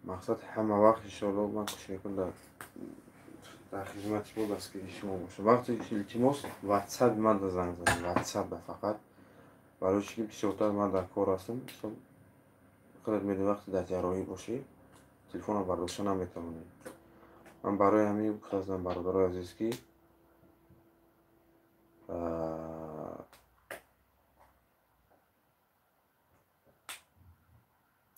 Мақсад ҳама вақт иншоалло ман кӯшиш мекунам дар хизмати шумо, дастгирии шумо бошам. Вақте илтимос, ватсапи ман да занг занед, ватсап да фақат, барои чӣ ки бисёртар ман дар кор ҳастам. Мисол худат медонӣ, вақте дар ҷарроҳӣ бошӣ, телефонро бардошта наметавонед. Ман барои ҳамин гуфтаастам, бародарои азиз, ки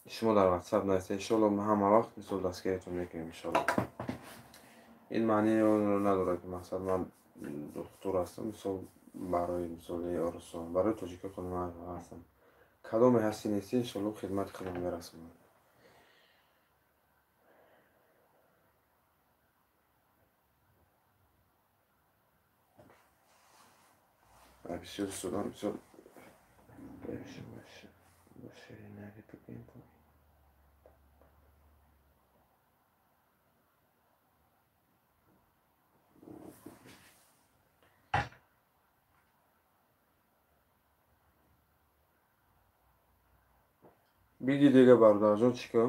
шумо дар ватсап нависед. Иншоалло мо ҳама вақт мисол дастгириятон мекунем. Иншоалло ин маънии онро надорад, ки мақсад ман духтур ҳастам, мисол барои мисоли орусон, барои тоҷикои худ ман ҳастам. Кадоме ҳастӣ нестӣ, иншоалло хидмати худам мерасонам. Бисёр судам, бисёр Биги дига бародарҷон чӣ кор?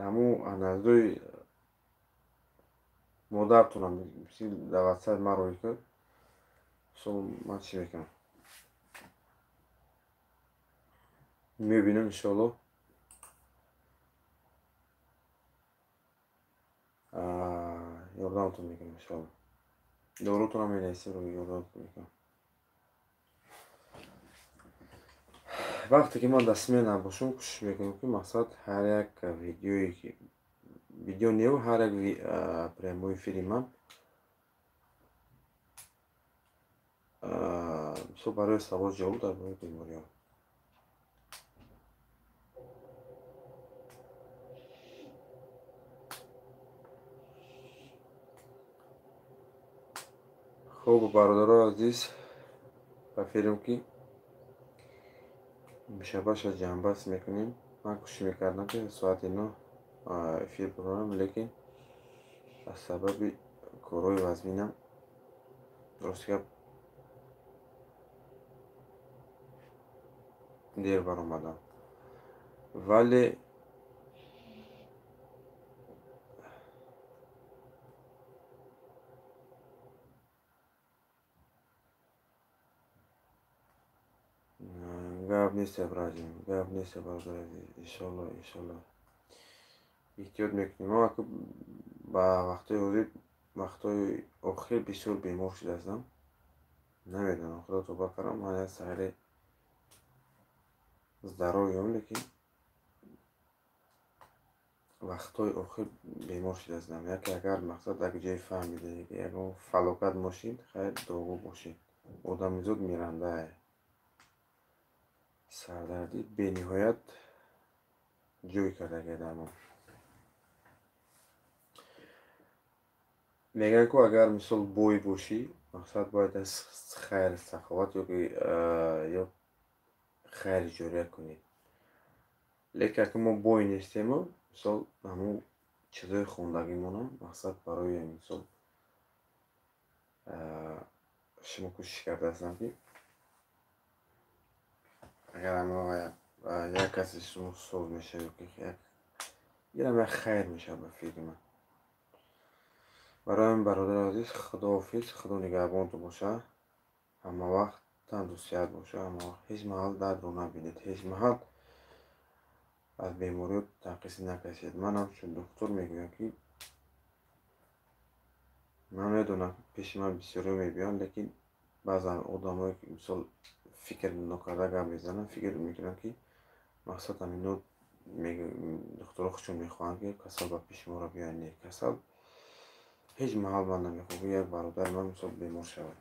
Ҳаму анализои модартонам дар ватсап ман роҳӣ кард. Мисол ман чӣ мекунам? Мебинам иншоалло. Ёрдамтон мекунам иншоалло. Дорутонам менависем, ёрдамтон мекунам. Вақте ки ман дар смена бошам, кӯшиш мекунам, ки мақсад ҳар як видеое ки видео не, ҳар як прямой эфири ман мисол барои савол ҷавоб дар бораи бемориҳо. Хуб, бародарои азиз, ба филм ки мушабаша ҷамъбаст мекунем. Ман кӯшиш мекардам, ки соати 9 эфир бирорам, лекин аз сабаби корҳои вазминам рости гап дер баромадам. Вале гап нест, Ибраҳим, гап нест, бародари азиз. Иншоалло, иншоалло эҳтиёт мекунем. Мо ба вақтҳои ҳозир, вақтҳои охир бисёр бемор шудаастам. Намедонам, худо тоба кардам, ман як саҳри здоровьем, лекин вақтҳои охир бемор шудаастам. Яке агар мақсад як ҷое фаҳмида, ягон фалокат мошин, хайр, догӯ бошед. Одамизод мирандае. Сардардӣ бениҳоят ҷой кардагия дар мо. Мегӯянд, ку агар мисол бой бошӣ, мақсад бояд аз хайр саховат ёки ё хайри ҷория кунӣ. Лекин ака мо бой нестему, мисол ҳамун чизҳои хондагимонам мақсад барои мисол шумо кӯшиш кардаастам, ки агар як касе шумо соз мешавад ёки инам як хайр мешавад ба фикри ман. Барои ҳамин, бародари азиз, худоҳофиз, худо нигаҳбонтон бошад. Ҳама вақт тандурустият бошад, ҳама вақт ҳеҷ маҳал дардро набинед, ҳеҷ маҳал аз бемориҳо танқисӣ накашед. Манам чун духтур мегӯям, ки ман медонам, ки пеши ман бисёриҳо мебиёянд, лекин баъзан одамое ки мисол фикр нокарда гап мезананд, фикр мекунанд, ки мақсад ҳамино духтуро худшон мехоҳанд, ки касал ба пеши моро биёянд. Не, касал ҳеҷ маҳал ман намехоҳам, ки як бародари ман мисол бемор шавад.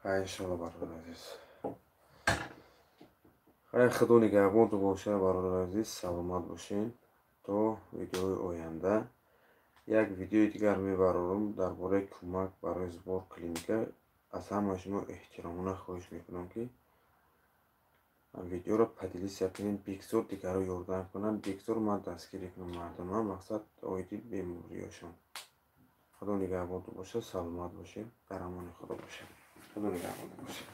Хай, иншоалло, бародари азиз. Хай, худо нигаҳбонтон бошад, бародари азиз, саломат бошед. То видеои оянда. Як видеои дигар мебарорам дар бораи кӯмак барои сбор клиника. Аз ҳамаи шумо эҳтиромона хоҳиш мекунам, ки видеоро поделиться кунед, бигзор дигарро ёрдам кунанд, бигзор ман дастгирӣ кунам мардума, мақсад оиди бемориёшон. Худо нигаҳбонтон бошад, саломат бошед, дар амони худо бошед. Худо нигаҳбонтон бошад.